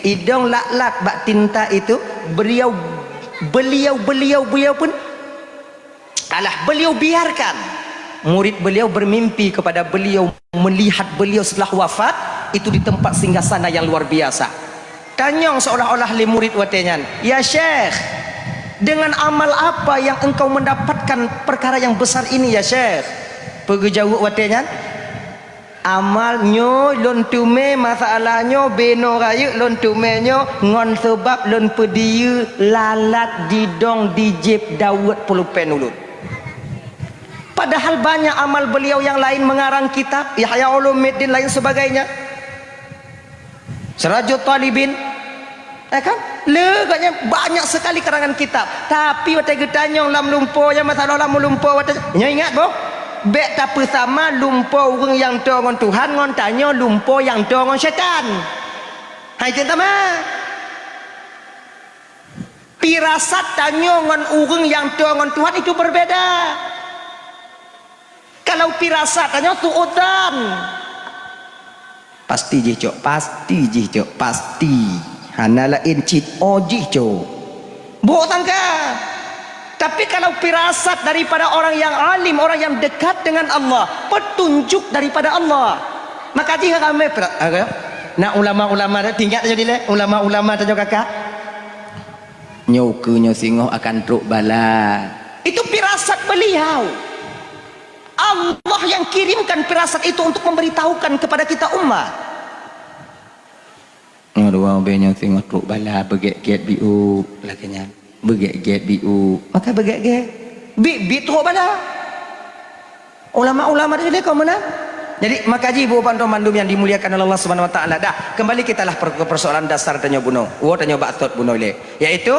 idong lat-lat bak tinta itu, beliau, beliau, beliau, beliau pun, alah, beliau biarkan murid beliau bermimpi kepada beliau, melihat beliau setelah wafat itu di tempat singgasana yang luar biasa. Tanyong seolah-olah lé murid watée nyan, "Ya Syekh, dengan amal apa yang engkau mendapatkan perkara yang besar ini, ya Syekh?" Peugeujaweub watée nyan, "Amal nyoe lôn teumé masalah nyoe binoe rayeuk lôn teumé nyoe ngon seubab lôn peudiyeu lalat didong di jieb Daud pulpen ulôn." Padahal banyak amal beliau yang lain mengarang kitab, Ihya Ulumuddin lain sebagainya. Sirajut Talibin, ya kan? Le gobnyan banyak sekali karangan kitab. Tapi watée geutanyong lam lumpo, nyang masalah lam lumpo watée, nyoe ingat boh, bék tapeusama lumpo ureuëng nyang toe ngon Tuhan ngon tanyoe lumpo nyang toe ngon syaitan. Hai cit sama. Pirasat tanyoe ngon ureuëng nyang toe ngon Tuhan itu berbeda. Kalau pirasat tanyoe suudzan. Pasti jih, Cok, pasti jih, Cok, pasti. Hana laén cit, oh jih, Cok. Buruk sangka. Tapi kalau pirasat daripada orang yang alim, orang yang dekat dengan Allah, petunjuk daripada Allah, maka jih ramai pira-, apa? Nak ulama-ulama tingkat saja dileh, ulama-ulama saja kakak. Nyoe keu nyoe singoh akan trok bala. Itu pirasat beliau. Allah yang kirimkan pirasat itu untuk memberitahukan kepada kita umat. Nyoe dua ubé nyoe singoh trok bala beugét-gét biu lagée nyan. Beugét-gét biu. Maka beugét-gét. Bit-bit trok bala. Ulama-ulama tadi lé kaum meunan. Jadi, maka ji bupan mandum yang dimuliakan oleh Allah Subhanahu Wa Taala. Dah, kembali kita lah per-, ke persoalan dasar tanyoe bunoe. Wo tanyoe bak thot bunoe lé, yaitu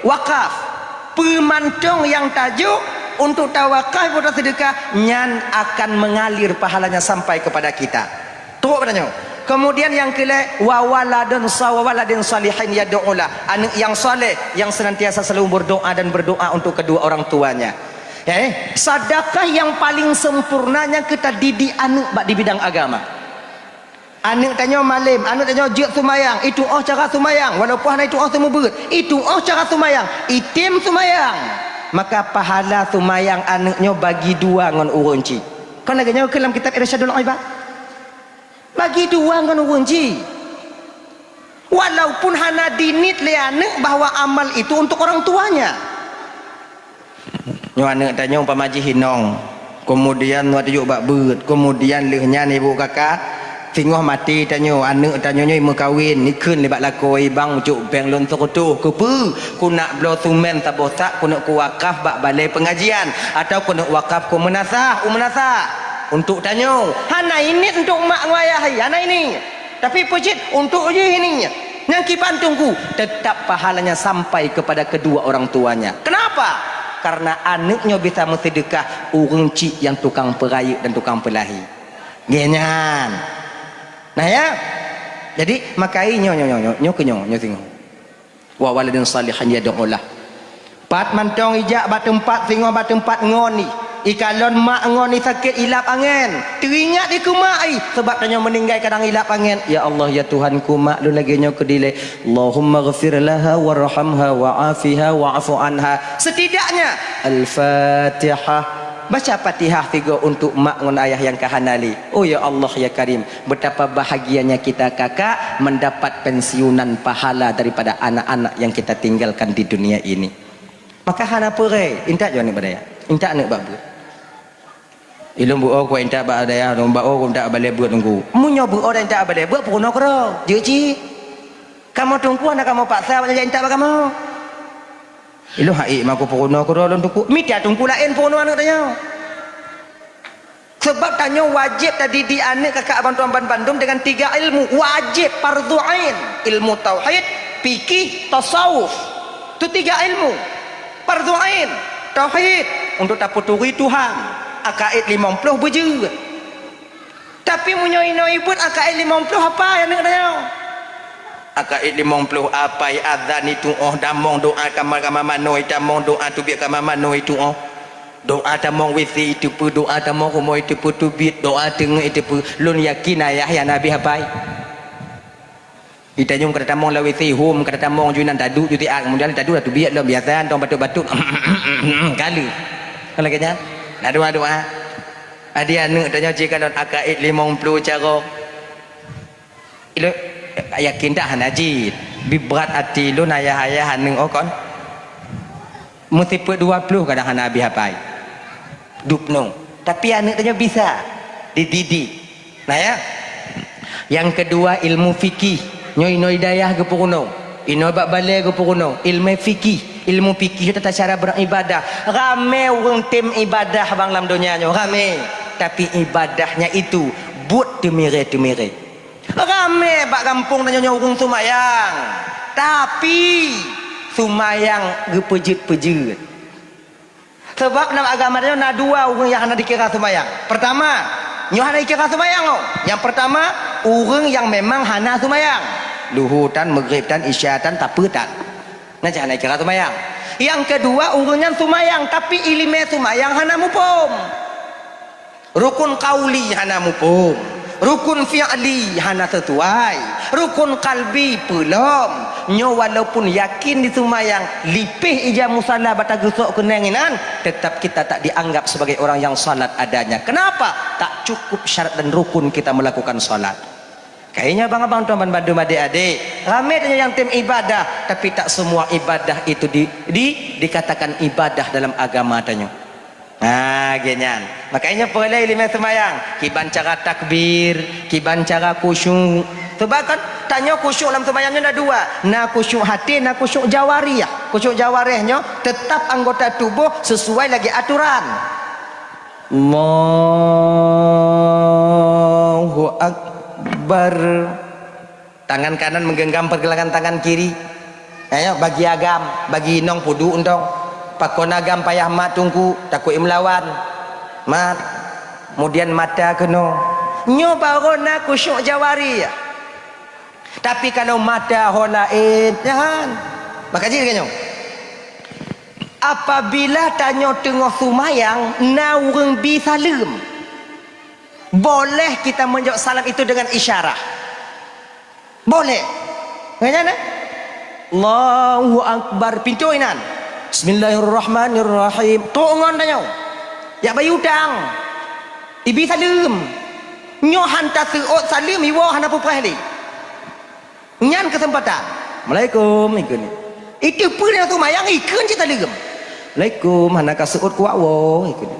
wakaf. Peumantong yang tajok untuk tawakaf atau sedekah, nyan akan mengalir pahalanya sampai kepada kita. Trok pada nyoe. Kemudian yang keulhèe, wa waladun sa-, wa waladin salihin yad'ulah. Aneuk yang saleh yang senantiasa selalu berdoa dan berdoa untuk kedua orang tuanya. Eh, sadakah nyang paling sempurna nyang keu tadidik aneuk bak di bidang agama. Aneuk tanyoe malem, aneuk tanyoe jeuet seumayang, itu'oh cara seumayang, walaupun hana itu'oh seumeubeuet, itu'oh cara seumayang, item seumayang. Maka pahala seumayang aneuk nyoe bagi dua ngon ureueng chik. Kon lagée nyoe keu lam kitab Irsyadul Ibad. Bagi dua ngon ureueng chik. Walaupun hana diniet lé aneuk bahwa amal itu untuk orang tuanya. Nyoe aneuk tanyoe umpama jih inong, keumudian nyoe teujuk bak beuet, keumudian lheueh nyan ibu kaka, singoh maté tanyoe, aneuk tanyoe nyoe meukawen, ikheun lé bak lakoe, "Bang, ucok péng lôn seureutôh, keupeue? Kunak bloe sumen saboh sak, kuneuk kuwakaf bak balée peungajian, atawa kuneuk wakaf keu meunasah, u meunasah." Untuk tanyoe, hana iniet untuk mak ngon ayah, hana iniet. Tapi peue cit untuk jih ini, nyang kiban teungku, tetap pahalanya sampai kepada kedua orang tuanya. Kenapa? Karena aneuk nyoe bisa meuseudeukah ureueng chik nyang tukang peurayeuk dan tukang peulahé. Nyan. Nah ya. Jadi makai nyoe nyoe nyoe nyoe nyoe keu nyoe nyoe singoh. Wa waladin salihan yad'u lah. Pat mantong ijak bak teumpat singoh bak teumpat ngon i. Ikalon mak ngon i sakét ilap angén. Teuingat i keu mak i. Sebab tanyoe meuninggai kadang ilap angén. Ya Allah, ya Tuhanku, mak lôn lagée nyoe keudilée. Allahumma ghfir laha warhamha wa'afiha wa'fu anha. Setidaknya Al-Fatihah. Baca Fatihah tiga untuk mak ngon ayah nyang ka hana lé. Oh ya Allah ya Karim, betapa bahagianya kita kakak mendapat pensiunan pahala daripada anak-anak yang kita tinggalkan di dunia ini. Maka hana peurée, intat jih aneuk bak dayah, intat aneuk bak beuet. Ilôn beuo ku intat bak dayah, lôn bak o ku intat bak balée beuet teungku. Meunyoe beuo dan intat bak balée beuet, peurunoe keudroe. Jeuet cit. Kamoe teungku hana kamoe paksa bak intat bak kamoe. Ilôn hai ma ku peurunoe keudroe lôn teungku. Mita teungku laén peurunoe aneuk tanyoe. Sebab tanyoe wajéb tadidik aneuk kakak bantuan ban bandum dengan tiga ilmu. Wajéb, fardhu ain. Ilmu tauhid, fikih, tasawuf. Tu tiga ilmu. Fardhu ain, tauhid, untuk tapeuturi Tuhan. Akaid limong ploh beujeuet. Tapi meunyoe inoe ibeuet akaid limong ploh, hafai aneuk tanyoe. Akaid limong ploh hafai, azan itu'oh, tamong doa kama-kama manoe, tamong doa teubiet kama manoe itu'oh. Doa tamong WC iteupeue, doa tamong rumoh iteupeue teubiet, doa teungeut iteupeue. Lôn yakin ayah nyang na habéh hafai. Itanyong ka tatamong lam WC, hom ka tatamong ju inan taduek ju siat, keumudian taduek tatubiet lom biasa, tong batuk-batuk. Kali. Kan lagée nyan. Na doa-doa. Adi aneuk tanyoe jih kalon akaid limong ploh carông. Ilôn yakin dak hana jih. Bi brat até lôn ayah-ayah aneuk oh kon. Meusifeuet dua ploh kadang hana habéh hafai. Dubnoe. Tapi aneuk tanyoe bisa dididik. Nah ya. Yang kedua, ilmu fikih. Nyoe inoe dayah geupeurunoe. Inoe bak balée geupeurunoe. Ilmu fikih. Ilmu fikih tata cara beribadah. Ramé ureuëng tem ibadah bang lam donya nyoe. Ramé. Tapi ibadahnya itu buet teumiré-teumiré. Ramé bak gampông tanyoe nyoe ureuëng seumayang. Tapi seumayang geupeujeuet-peujeuet. Sebab lam agama tanyoe na dua ureuëng nyang hana dikira seumayang. Pertama, nyoe hana dikira seumayang oh. Nyang pertama, ureuëng nyang memang hana seumayang. Luhur tan, Maghrib tan, Isya tan, tapeue tan. Nyan cit hana dikira seumayang. Nyang kedua, ureuëng nyan seumayang tapi iéleumé seumayang hana muphom. Rukun qauli hana muphom. Rukun fi'li hana sesuai. Rukun qalbi peulom. Nyoe walaupun yakin diseumayang, lipéh ija musala bak tageusok keunong inan, tetap kita tak dianggap sebagai orang yang salat adanya. Kenapa? Tak cukup syarat dan rukun kita melakukan salat. Kayaknya abang-abang tuan ban bandum adik-adik, ramé tanyoe nyang tem ibadah, tapi tak semua ibadah itu di, di, dikatakan ibadah dalam agama tanyoe. Ha, gét nyan. Makanya peureulée iéleumé seumayang, kiban cara takbir, kiban cara khusyuk. Sebab kan tanyoe khusyuk lam seumayang nyoe na dua. Na khusyuk haté, na khusyuk jawarih. Khusyuk jawarih nyoe tetap anggota tubuh sesuai lagi aturan. Allahu Akbar. Tangan kanan menggenggam pergelangan tangan kiri. Ayo, bagi agam, bagi inong peuduek untông. Pakon agam payah mat teungku, takot meulawan. Mat. Kemudian mata keunoe. Nyoe baru na khusyuk jawarih. Tapi kalau mata ho laén, jangan. Maka jih lagée nyoe. Apabila tanyoe teungoh seumayang, na ureuëng bi saleuem, boleh kita menjawab salam itu dengan isyarah. Boleh. Ngon nyan, eh? Allahu Akbar. Pintoe inan. Bismillahirrahmanirrahim. Trok ngon tanyoe. Jak bayeue utang. Ibi saleuem. Nyoe han taseuôt saleuem, iwoe hana peupreh lé. Nyan keuseumpatan. Assalamualaikum, ikheun. Itu peue nyang seumayang, ikheun cit saleuem. Assalamualaikum, hana ka seuôt kuat woe, ikheun.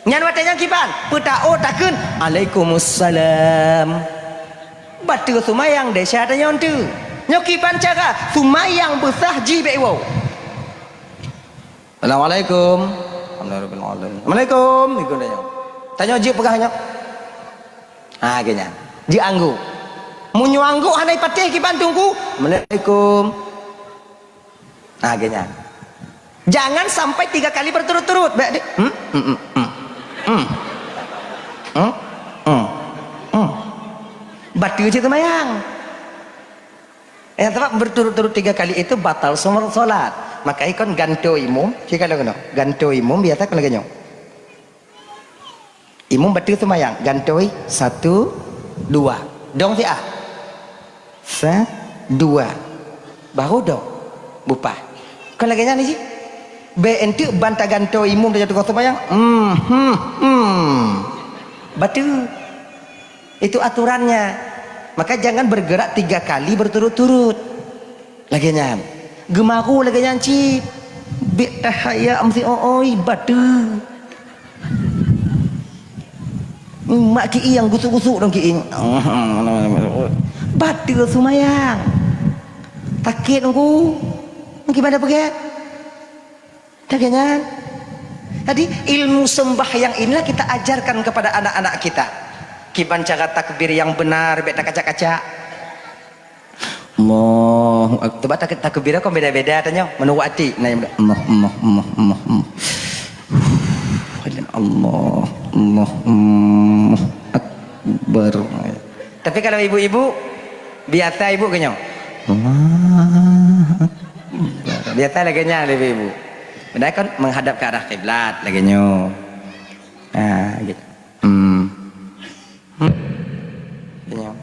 Nyan watée nyan kiban, peutaôt takheun, "Alaikumussalam." Bateue seumayang desya tanyoe teuh. Nyoe kiban cara, seumayang beusah jih bék woe. "Assalamualaikum." "Alhamdulillahirabbil alamin." "Assalamualaikum." Ikheun tanyoe. Tanyoe jeuet peugah nyoe. Ha, geuh nyan. Jeuet angguk. Meunyoe angguk hana ipatéh kiban teungku, "Assalamualaikum." Ha, geuh nyan. Jangan sampai tiga kali berturut-turut. Baik, dek. Hmm? Hmm, hmm, hmm. Hmm. Hmm. Hmm. Hmm. Bateue cit seumayang. Eh, sebab berturut-turut tiga kali itu batal semua solat. Maka ikon gantoe imum, cit ka lagée nyoe. Gantoe imum biasa ka lagée nyoe. Imum bateue seumayang, gantoe satu, dua. Dong siah. Sa, dua. Baru dong. Bupah. Kon lagée nyan cit. Bék enteuk ban tagantoe imum tajak teungoh seumayang. Hmm, hmm, hmm. Bateue. Itu aturannya. Maka jangan bergerak tiga kali berturut-turut. Lagée nyan. Geumaru lagée nyan cit. Bék tahaya meusi oi, bateue. Mak ki'i nyang gusuk-gusuk dong ki'i. Bateue seumayang. Sakét ngon ku. Gimana peugah? Lagée nyan. Jadi, ilmu sembahyang inilah kita ajarkan kepada anak-anak kita. Kiban cara takbir yang benar, bék takacak-kacak. Allahu Ak-, coba tak-, takbir kon beda-beda tanyoe. Meunurot até, na nyang Allah, Allah, Allah, Allah, Allah. Allah, Allah, Allah Akbar. Tapi kalau ibu-ibu, biasa ibu keunyoe. Allahu Akbar. Biasa lagée nyan ibu-ibu. Padahai kan menghadap ke arah kiblat lagée nyoe. Ha, gitu. Hmm. Hmm. Keunyoe.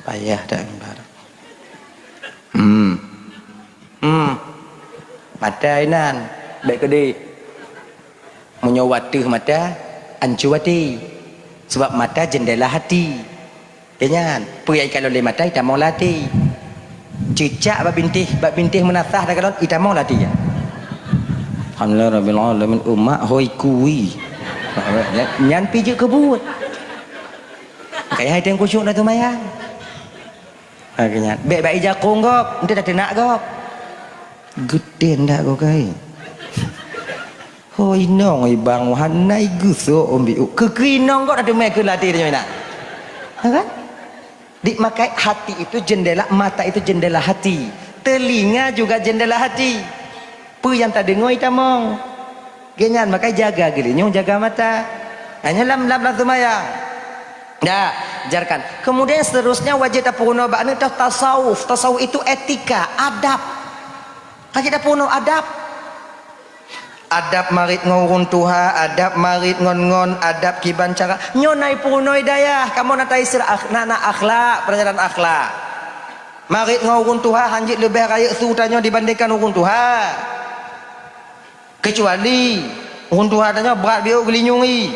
Payah dak mimbar. Hmm. Hmm. Mata inan, bék keudeh. Meunyoe wateuh mata, ancu até. Sebab mata jendela hati. Keu nyan, peue nyang ikalon lé mata itamong lam até. Ceucak bak bintéh, bak bintéh meunasah takalon itamong lam até. Alhamdulillah rabbil alamin, umat hôi kui. Nyan pi jeuet keu buet. Kaya hai teueng khusyuk na teumayang. Ha, keu nyan. Bék bak ija kong gob, enteuk tateunak gob. Geutem dak gob kai. Ho inong ibang hana igeusok umbi u. Keu, keu inong gob dak teumé keu lati nyoe nak. Ha kan? Dik makai hati itu jendela, mata itu jendela hati. Telinga juga jendela hati. Peue nyang tadeungoe itamong. Geuh nyan makai jaga geulinyueng, jaga mata. Hanya lam, lam, lam seumayang. Ya, ajarkan. Kemudian seterusnya wajib tapeurunoe bak aneuk ta-, tasawuf. Tasawuf itu etika, adab. Ka jeuet tapeurunoe adab. Adab marit ngon ureuëng tuha, adab marit ngon, ngon, adab kiban cara. Nyoe na ipeurunoe dayah, kamoe na taisra akh-, na, na akhlak, peulajaran akhlak. Marit ngon ureuëng tuha hanjeuet leubeh rayeuk su tanyoe dibandingkan ureuëng tuha. Keucuali ureuëng tuha tanyoe brat biôh geulinyueng i.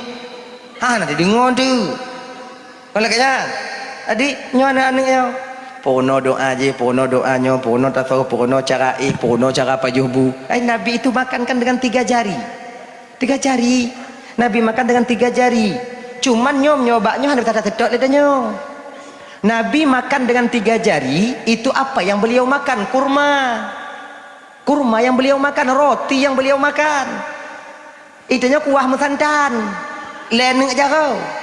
Hana dideungoe teuh. Kon lagée nyan. Jadi, nyoe aneuk-aneuk nyoe, peurunoe doa jih, peurunoe doa nyoe, peurunoe tasawuf, peurunoe cara i, peurunoe cara pajoh bu. Ai, Nabi itu makan kan dengan tiga jari. Tiga jari. Nabi makan dengan tiga jari. Cuman nyoe, nyoe bak nyoe hana bisa taseutôt lé tanyoe. Nabi makan dengan tiga jari, itu apa yang beliau makan? Kurma. Kurma yang beliau makan, roti yang beliau makan. Itu nyoe kuah meusantan. Lé aneuk jaroe.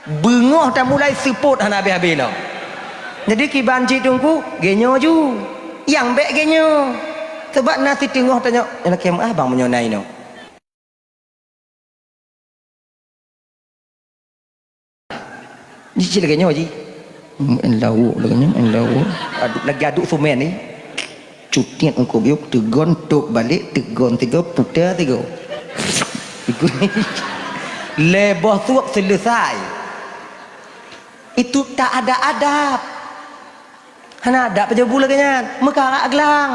Beungoh tamulai seupôt hana habéh-habéh lom. Jadi kiban cit teungku, geuh nyoe ju. Nyang bék geuh nyoe. Sebab na siteungoh tanyoe, "Nyang lakée meuah bang meunyoe na inoe." Ji cit lagée nyoe ji. Main lauk lagée nyoe, main lauk. Aduk, lagi aduk sumen ni. Cutiet ungkup yub, teugon top balek, teugon tiga, puta tiga. Lhèe boh suok selesai. Itu tak ada adab. Hana adab pajoh bu lagèe nyan. Meukarat glang.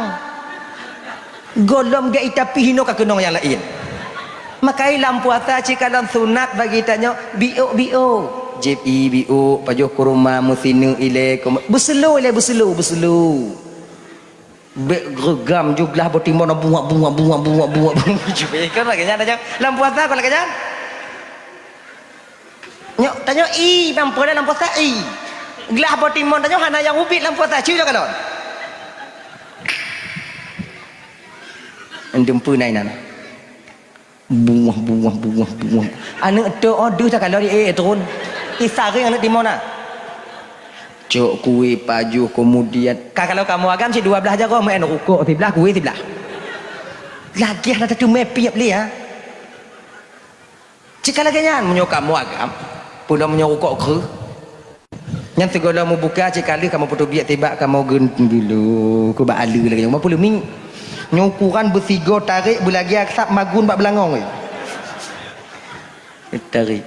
Gohlom gèt ita pih hinoe ka keunong nyang laén. Makai lam puasa cit kalon sunat bagi tanyoe biôk-biôk. Jieb ie biôk, pajoh kurma meusineuk ilèe, beuseulô ilèe, beuseulô, beuseulô. Bèk geugam ju glah boh timon na buak, buak, buak, buak, buak, buak. Kan lagèe nyan tanyoe. Lam puasa kon lagèe nyan. Nyoe, tanyoe ie, lam puasa, lam puasa ie. Glah boh timon tanyoe hana nyang ubit lam puasa, ci lôn kalon. Endeumpeu na inan. Buah, buah, buah, buah. Aneuk teu oh deuh takalon, eh, eh, turun. Isaring aneuk timon na. Cok kue pajoh, kemudian ka kalau kamoe agam cit dua blah jaroe, meu'en rukok siblah, kue siblah. Lagèe hana tateumé piep lé, ha. Cit ka lagèe nyan, meunyoe kamoe agam, peue lom meunyoe rukok kreueh. Nyan sigohlom mubuka cit ka lheueh kamoe peutubiet tibak kamoe geun-, geulu, keu bak ale lagèe nyoe, ma peuleumi. Nyoe ukuran beusigoe tarek beulagèe asap magun bak beulangong. Tarek.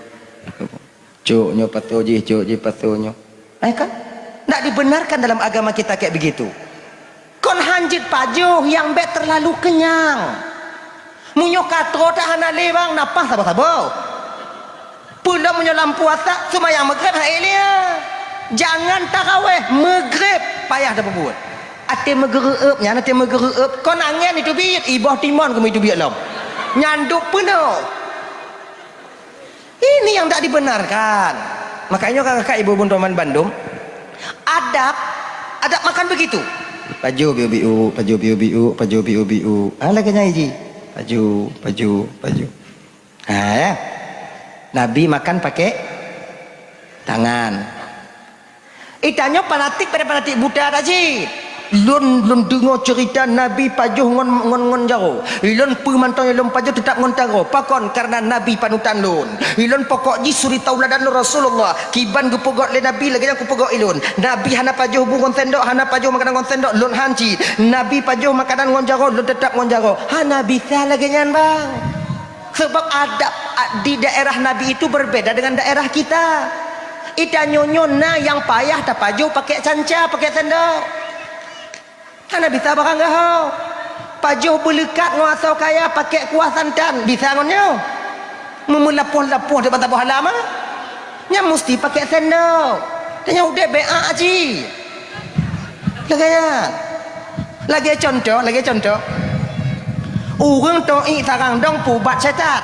Cok nyoe pasoe jih, cok jih pasoe nyoe. Eh kan? Ndak dibenarkan dalam agama kita kayak begitu. Kon han jeuet pajoh nyang bèk terlalu kenyang. Meunyoe ka troe that hana lé bang, na paih saboh-saboh. Peue lom meunyoe lam puasa seumayang Maghrib hai lé. Jangan taraweh, Maghrib payah tapeubuet. Até meugeureu'eup nyan, até meugeureu'eup, kon angèn iteubiet, iboh timon keumeung iteubiet lom. Nyan dum peunoh. Ini yang tak dibenarkan. Makanya kakak ibu-ibu teman bandum, adab, adab makan begitu. Pajoh biu-biu, pajoh biu-biu, pajoh biu-biu. Ha, lagèe nyan ji. Pajoh, pajoh, pajoh. Ha, ya. Nabi makan pakai tangan. Itanyoe fanatik pada fanatik buta dak cit. Lôn, lôn deungoe ceurita Nabi pajoh ngon, ngon, ngon jaroe. Lôn peue mantong nyang lôn pajoh teutap ngon jaroe. Pakon? Karena Nabi panutan lôn. Lôn pokok jih suri tauladan lôn Rasulullah. Kiban geupeugöt lé Nabi lagèe nyang kupeugöt ilôn. Nabi hana pajoh bu ngon sendok, hana pajoh makanan ngon sendok, lôn han cit. Nabi pajoh makanan ngon jaroe, lôn teutap ngon jaroe. Hana bisa lagèe nyan, bang. Sebab adab a-, di daerah Nabi itu berbeda dengan daerah kita. Itanyoe nyoe na nyang payah tapajoh pakai canca, pakai sendok. Hana bisa barang gaho. Pajoh beuleukat ngon asoe kaya pakai kuah santan, bisa ngon nyoe. Meumeuleupah-leupah di mata boh alam, ah. Nyan musti pakai sendok. Tanyoe udép beu'ah aji. Lagèe nyan. Lagèe contoh, lagèe contoh. Ureueng toh iek sarang dong peuubat syaitan.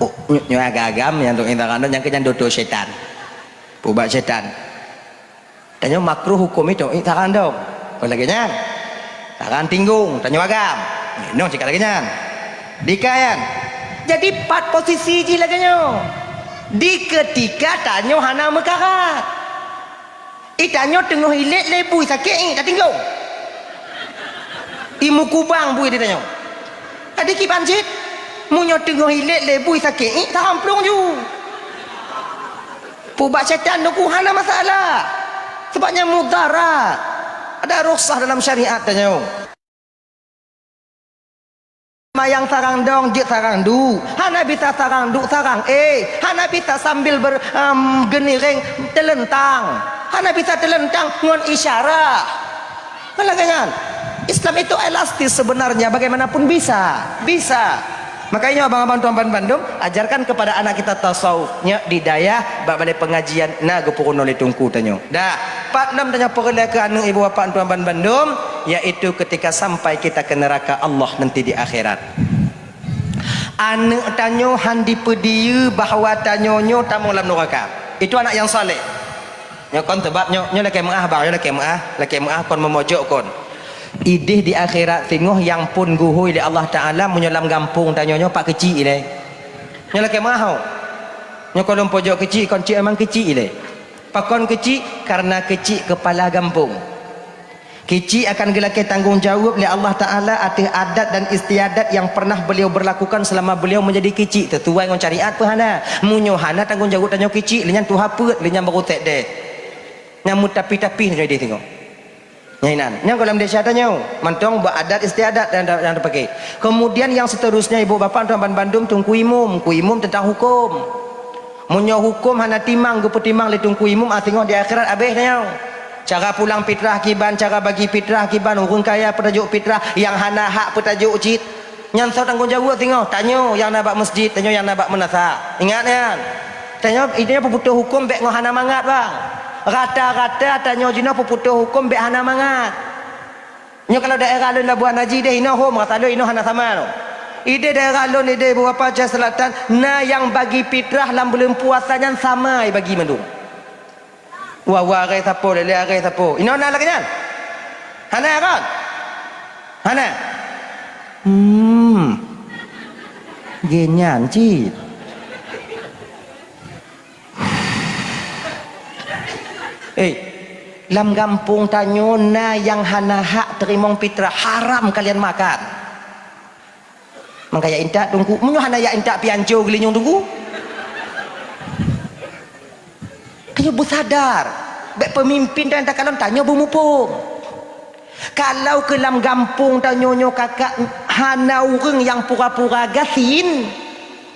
Oh, nyoe, nyoe agam-agam nyang toh iek sarang dong, nyang keu nyan doto syaitan. Peuubat syaitan. Tanyoe makruh huköm itu, iek sarang dong. Kon lagèe nyan. Sarang tinggong, tanyoe agam. Nyoe cit ka lagèe nyan. Di ka nyan. Jadi, pat posisi jih lagèe nyoe. Di keutika tanyoe hana meukarat. Itanyoe teungoh ilét lé bui sakét, iek tatinggong. Imeukubang bui di tanyoe. Jadi kiban cit, meunyoe teungoh ilét lé bui sakét, iek taramplong ju. Peuubat syaitan Teungku hana masalah. Sebab nyan mudarat. Ada rukhsah dalam syariat tanyoe. Mayang sarang dong, jeuet sarang duek. Hana bisa sarang duek, sarang éh. Hana bisa sambil ber-, em, geuniréng teuleuntang. Hana bisa teuleuntang ngon isyarah. Kan lagèe nyan. Islam itu elastis sebenarnya, bagaimanapun bisa. Bisa. Makanya abang-abang tuan bandum, ajarkan kepada anak kita tasawuf. Nyoe di dayah, bak balai pengajian, na geupeurunoe lé teungku tanyoe. Dah, pat lom tanyoe peureulèe keu aneuk ibu bapak tuan bandum, yaitu ketika sampai kita ke neraka Allah nanti di akhirat. Aneuk tanyoe han dipeudiyeu bahwa tanyoe nyoe tamong lam nuraka. Itu anak yang saleh. Nyoe kon sebab nyoe, nyoe lakèe meu'ah, bang, nyoe lakèe meu'ah, lakèe meu'ah kon meumojok kon. Idéh di akhirat singoh nyang phon geuhôi lé Allah Taala meunyoe lam gampông tanyoe nyoe pat keuchik ilèe. Nyoe lakèe meu'ah, ho. Nyoe kon lôn pojok keuchik, kon cit memang keuchik ilèe. Pakon keuchik? Karena keuchik keupala gampông. Keuchik akan geulakèe tanggông jaweueb lé Allah Taala ateueh adat dan istiadat nyang pernah beliau berlakukan selama beliau menjadi keuchik, seusuai ngon syariat peu hana. Meunyoe hana tanggông jaweueb tanyoe keuchik, lé nyan tuha peuet, lé nyan barô sèk dèh. Nyan meutapih-tapih tanyoe idéh singoh. Nyan inan, nyang goh lam desya tanyoe, mantong bak adat istiadat nyang, nyang teupaké. Kemudian yang seterusnya, ibu bapak tuan ban bandum, teungku imum, ku imum teuntang huköm. Meunyoe huköm hana timang geupeutimang lé teungku imum, ah, singoh di akhirat abéh tanyoe. Cara pulang fitrah kiban, cara bagi fitrah kiban, ureuëng kaya peutajok fitrah, nyang hana hak peutajok cit. Nyan soe tanggong jaweueb singoh, tanyoe nyang na bak masjid, tanyoe nyang na bak meunasah. Ingat nyan. Tanyoe, tanyoe peuputôh huköm bék ngon hana mangat, bang. Rata-rata tanyoe jinoe peuputôh huköm bék hana mangat. Nyoe kalau daerah lôn Labuhan Haji deh inoe hom, rasa lôn inoe hana sama nyoe. Ideh daerah lôn ideh Ibu Bapak Aceh Selatan, na nyang bagi fitrah lam buleuen puasa nyan sama bagi mandum. Wa, wa aré sapo, lé, lé aré sapo. Inoe na lagée nyan? Hana kon? Hana? Hmm. Gé nyan cit. Eh, lam gampông tanyoe na nyang hana hak teurimong fitrah, haram kalian makan. Mangka jak intat teungku, meunyoe hana jak intat pian co geulinyueng teungku. Tanyoe beusadar, bék peumimpin dan takalon tanyoe beumuphom. Kalau keu lam gampông tanyoe nyoe kakak hana ureuëng nyang pura-pura gasien,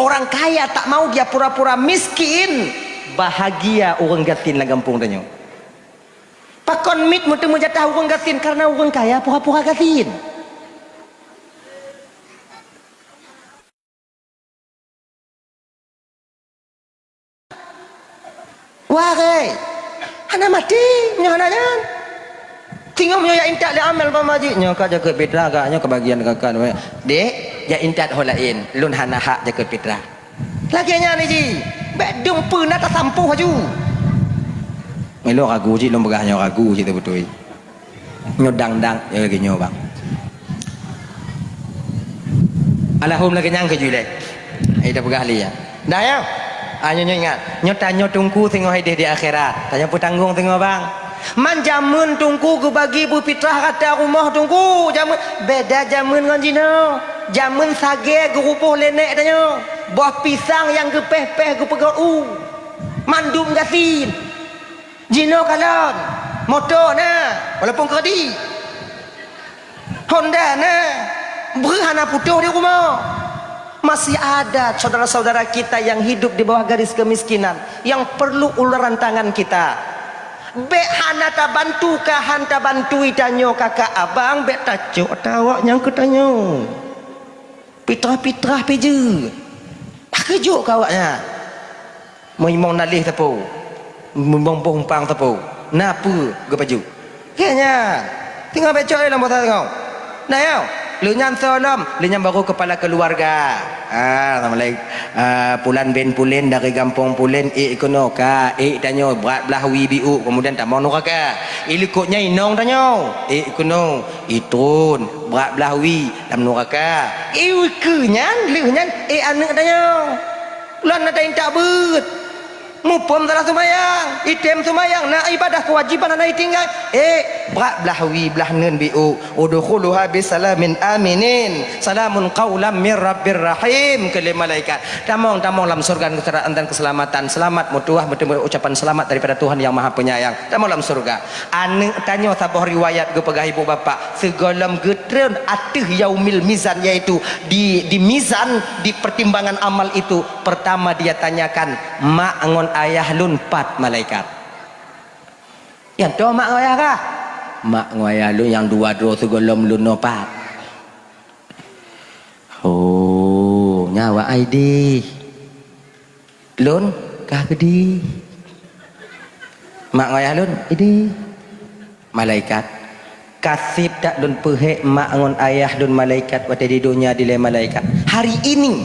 orang kaya tak mau dia pura-pura miskin, bahagia ureuëng gasien lam gampông tanyoe. Pakon miet meuteumé jatah ureuëng gasien? Karena ureuëng kaya pura-pura gasien. Wahai, hana maté nyoe hana nyan. Singoh meunyoe jak intat lé amel pamaji, nyoe ka jakeuet fitrah, ka nyoe keubagian kakak. Dek, jak intat ho laén, lôn hana hak jakeuet fitrah. Lagée nyan ji, bék dum peue na tasampôh aju. Ilôn ragu cit, lôn peugah nyoe ragu cit beutôi. Nyoe dang-dang, nyoe lagée nyoe, bang. Alahum lagée nyan keujui lé. Ai tapeugah lé ya. Dah ya? Ah, nyoe, nyoe ingat. Nyoe tanyoe teungku singoh ideh di akhirat. Tanyoe peutanggong singoh, bang. Man jameun teungku geubagi beufitrah rata rumoh teungku. Jameun beda jameun ngon jinoe. Jameun sagée geurupoh lé nék tanyoe. Boh pisang nyang geupéh-péh geupeugöt u. Mandum gasien. Jinoe kalon, moto na, walaupun kredit. Honda na, breuh hana putôh di rumoh. Masih ada saudara-saudara kita yang hidup di bawah garis kemiskinan, yang perlu uluran tangan kita. Bék hana tabantu ka han tabantui tanyoe kakak abang, bék tacok ata awaknyan keu tanyoe. Fitrah-fitrah pih jeuet. Pakriban jok keu awaknyan. Meunyoe na lheueh sapeue, meunyoe boh umpang sapeue, na peue geupajoh. Keu nyan, teungoh becok lé lam boh tanyoe. Na nyoe, lheueh nyan soe lom, lheueh nyan baru kepala keluarga. Ah, assalamualaikum. Ah, pulan bin pulen dari gampông pulen, ék keunoe ka, ék tanyoe brat blaih wie biôk, kemudian tamong nuraka. Ilikot nyan inong tanyoe, ék keunoe, itrôn, brat blaih wie, lam nuraka. Ié ukeue nyan, lheueh nyan, éh aneuëk tanyoe. Lôn na taintat beuet. Muphom salah seumayang, item seumayang, na ibadah keuwajéban hana itinggai. Éh, brat blaih wie blaih neuen biôk. Udkhuluha bisalamin aminin. Salamun qaulam mir rabbir rahim. Keu lé malaikat. Tamong, tamong lam syurga dan keselamatan. Selamat meutuah, meuteumé ucapan selamat daripada Tuhan Yang Maha Penyayang. Tamong lam syurga. Aneuëk tanyoe saboh riwayat geupeugah ibu bapak, sigohlom geutreun ateueh yaumil mizan, yaitu di, di mizan, di pertimbangan amal itu, pertama dia tanyakan, "Mak ngon ayah lôn pat?" Malaikat. "Nyan toh mak ngon ayah kah?" "Mak ngon ayah lôn nyang dua droe sigohlom lôn nyoe pat." "Oh, nyan awak ai deh. Lôn ka keudeh. Mak ngon ayah lôn ideh." "Malaikat, ka sép that lôn peuhék mak ngon ayah lôn malaikat watée di donya dilée malaikat. Hari ini,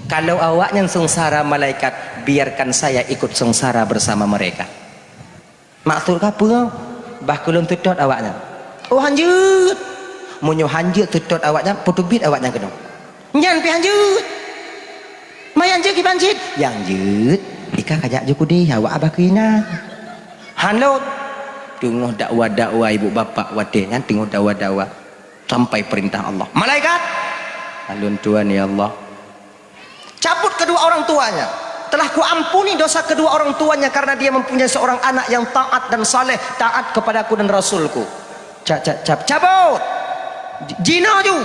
kalau awaknyan seungsara malaikat, biarkan saya ikut seungsara bersama mereka." "Maksud kah peue?" "Bah keu lôn seutôt awaknyan." "Oh, hanjeuet." "Meunyoe hanjeuet seutôt awaknyan, peuteubiet awaknyan keunoe." "Nyan pih hanjeuet." "Manyang jeuet kiban cit?" "Nyang jeuet, ika kajak jukudeh awak abah keuinan." Han lôn. Teungoh dakwa-dakwa ibu bapak watée nyan, teungoh dakwa-dakwa. Sampai perintah Allah. "Malaikat!" "Alun Tuan, ya Allah." "Cabut kedua orang tuanya. Telah kuampuni dosa kedua orang tuanya karena dia mempunyai seorang anak yang taat dan saleh, taat kepadaku dan Rasulku." Cap, cap, cap, cabot! Ji-, jinoe ju!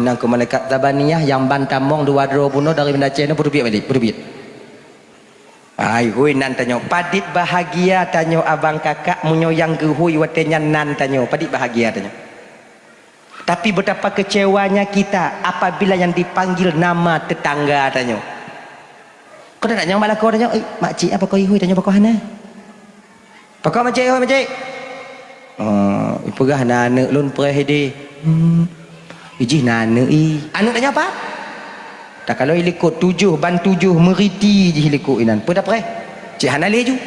Nang keu malaikat Zabaniyah nyang ban tamong dua droe bunoe dari Banda Aceh nyoe, peuteubiet balik, peuteubiet. Ai hui nan tanyoe, padit bahagia tanyoe abang kakak meunyoe nyang geuhui watée nyan nan tanyoe, padit bahagia tanyoe. Tapi betapa kecewanya kita apabila yang dipanggil nama tetangga tanyoe. Kau tak nyang bak lakoe tanyoe, "Eh, makcik apa kau ihui tanyoe bak kau hana?" Pakon macam, "Oi, macam?" "Oh, ipeugah na aneuk lôn preh ideh." "Hmm. Ijih na aneuk i." "Aneuk tanya apa?" "Tak kalau ilikot tujuh ban tujuh meriti jih ilikot inan. Peue dah preh?" "Cik hana lé ju."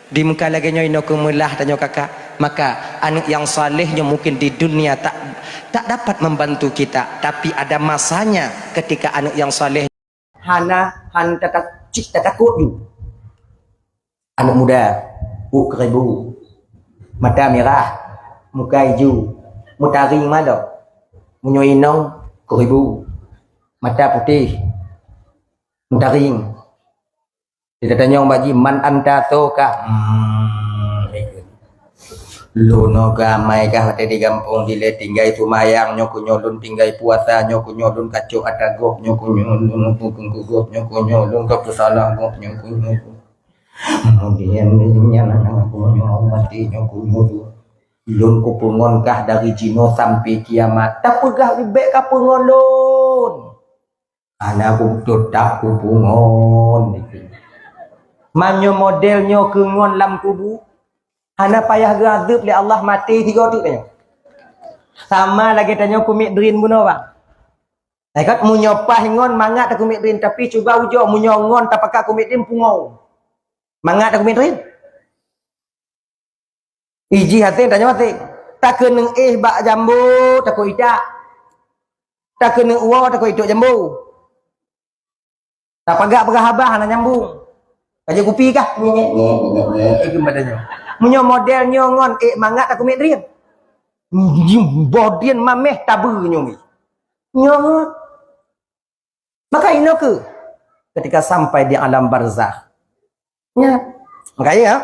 Di muka lagée nyoe inoe keumeulah tanyoe kakak. Maka aneuk yang saleh nyoe mungkin di dunia tak, tak dapat membantu kita, tapi ada masanya ketika aneuk yang saleh hana, hana tata-, cit tatakot ju. Aneuk muda, uk keuribu, mata mirah, muka iju, mutaring malok. Meunyoe inong, keuribu, mata putéh, mutaring. Di tatanyong bak jih, "Man anta, soe kah?" Hmm, lôn nyoe keu amai kah watée di gampông dilée tinggai seumayang nyoe keu nyoe lôn, tinggai puasa nyoe keu nyoe lôn, kacok atra gob nyoe keu nyoe lôn, keu gob nyoe keu nyoe lôn, ka peusalah gob nyoe keu nyoe lôn. Kemudian nyan aneuk nyoe maté nyoe keu nyoe lôn. Lôn kupeungon kah dari jinoe sampai kiamat. Tapeugah ubek ka peungon lôn. Hana kuteutap kupeungon. Meunyoe model nyoe keu ngon lam kubu, hana payah geuazeueb lé Allah maté sigoe teuk tanyoe. Sama lagée tanyoe kumiet drin bunoe, bang. Hai kat, meunyoe paih ngon mangat takumiet drin, tapi cuba ujoe meunyoe ngon tapakat kumiet drin pungo. Mangat takumiet drin. Iji hasé tanyoe hasé. Takeuneuk éh bak jambo takot itak. Takeuneuk uwoe takot itok jambo. Tapagak peugah haba hana nyambung. Ka jeuet kupi kah? Nyek, nyek, nyek, nyek, nyek. Itu badan nyoe. Meunyoe model nyoe ngon ék mangat takumiet drin. Boh drin mameh tabeue nyoe. Nyoe ngon. Maka inoe keuh ketika sampai di alam barzakh. Nya. Maka ya.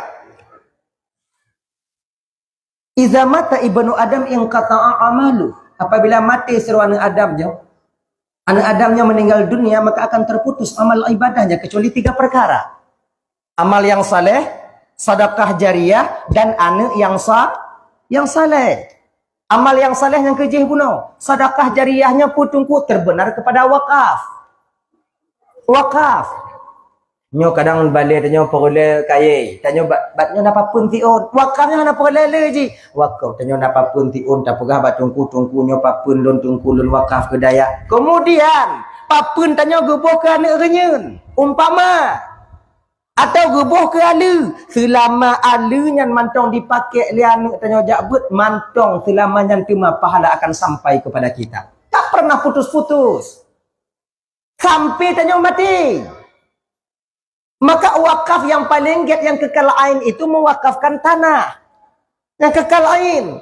Iza mata ibnu Adam inqata'a amalu. Apabila mati seorang anak Adam nyoe, anak Adam nyoe meninggal dunia, maka akan terputus amal ibadahnya kecuali tiga perkara. Amal yang saleh, sedekah jariah, dan anak yang sa-, yang saleh. Amal yang saleh nyang keujih bunoe, sedekah jariah nyoe peue teungku terbenar kepada wakaf. Wakaf. Nyoe kadang balée tanyoe peureulée kayée, tanyoe bat, bat nyoe na papeuen siôn. Wakaf nyoe hana peureulée le jih. Wakaf tanyoe na papeuen siôn, tapeugah bak teungku, "Teungku nyoe papeuen lôn, teungku lôn wakaf keu dayah." Kemudian, papeuen tanyoe geuboh keu aneuk reunyeun. Umpama, atau geuboh keu aleue, seulama aleue nyan mantong dipakék lé aneuk tanyoe jak beuet, mantong seulama nyan teuma pahala akan sampai kepada kita. Tak pernah putus-putus. Sampai tanyoe maté. Maka wakaf yang paling gét yang kekal ain itu mewakafkan tanah. Yang kekal ain.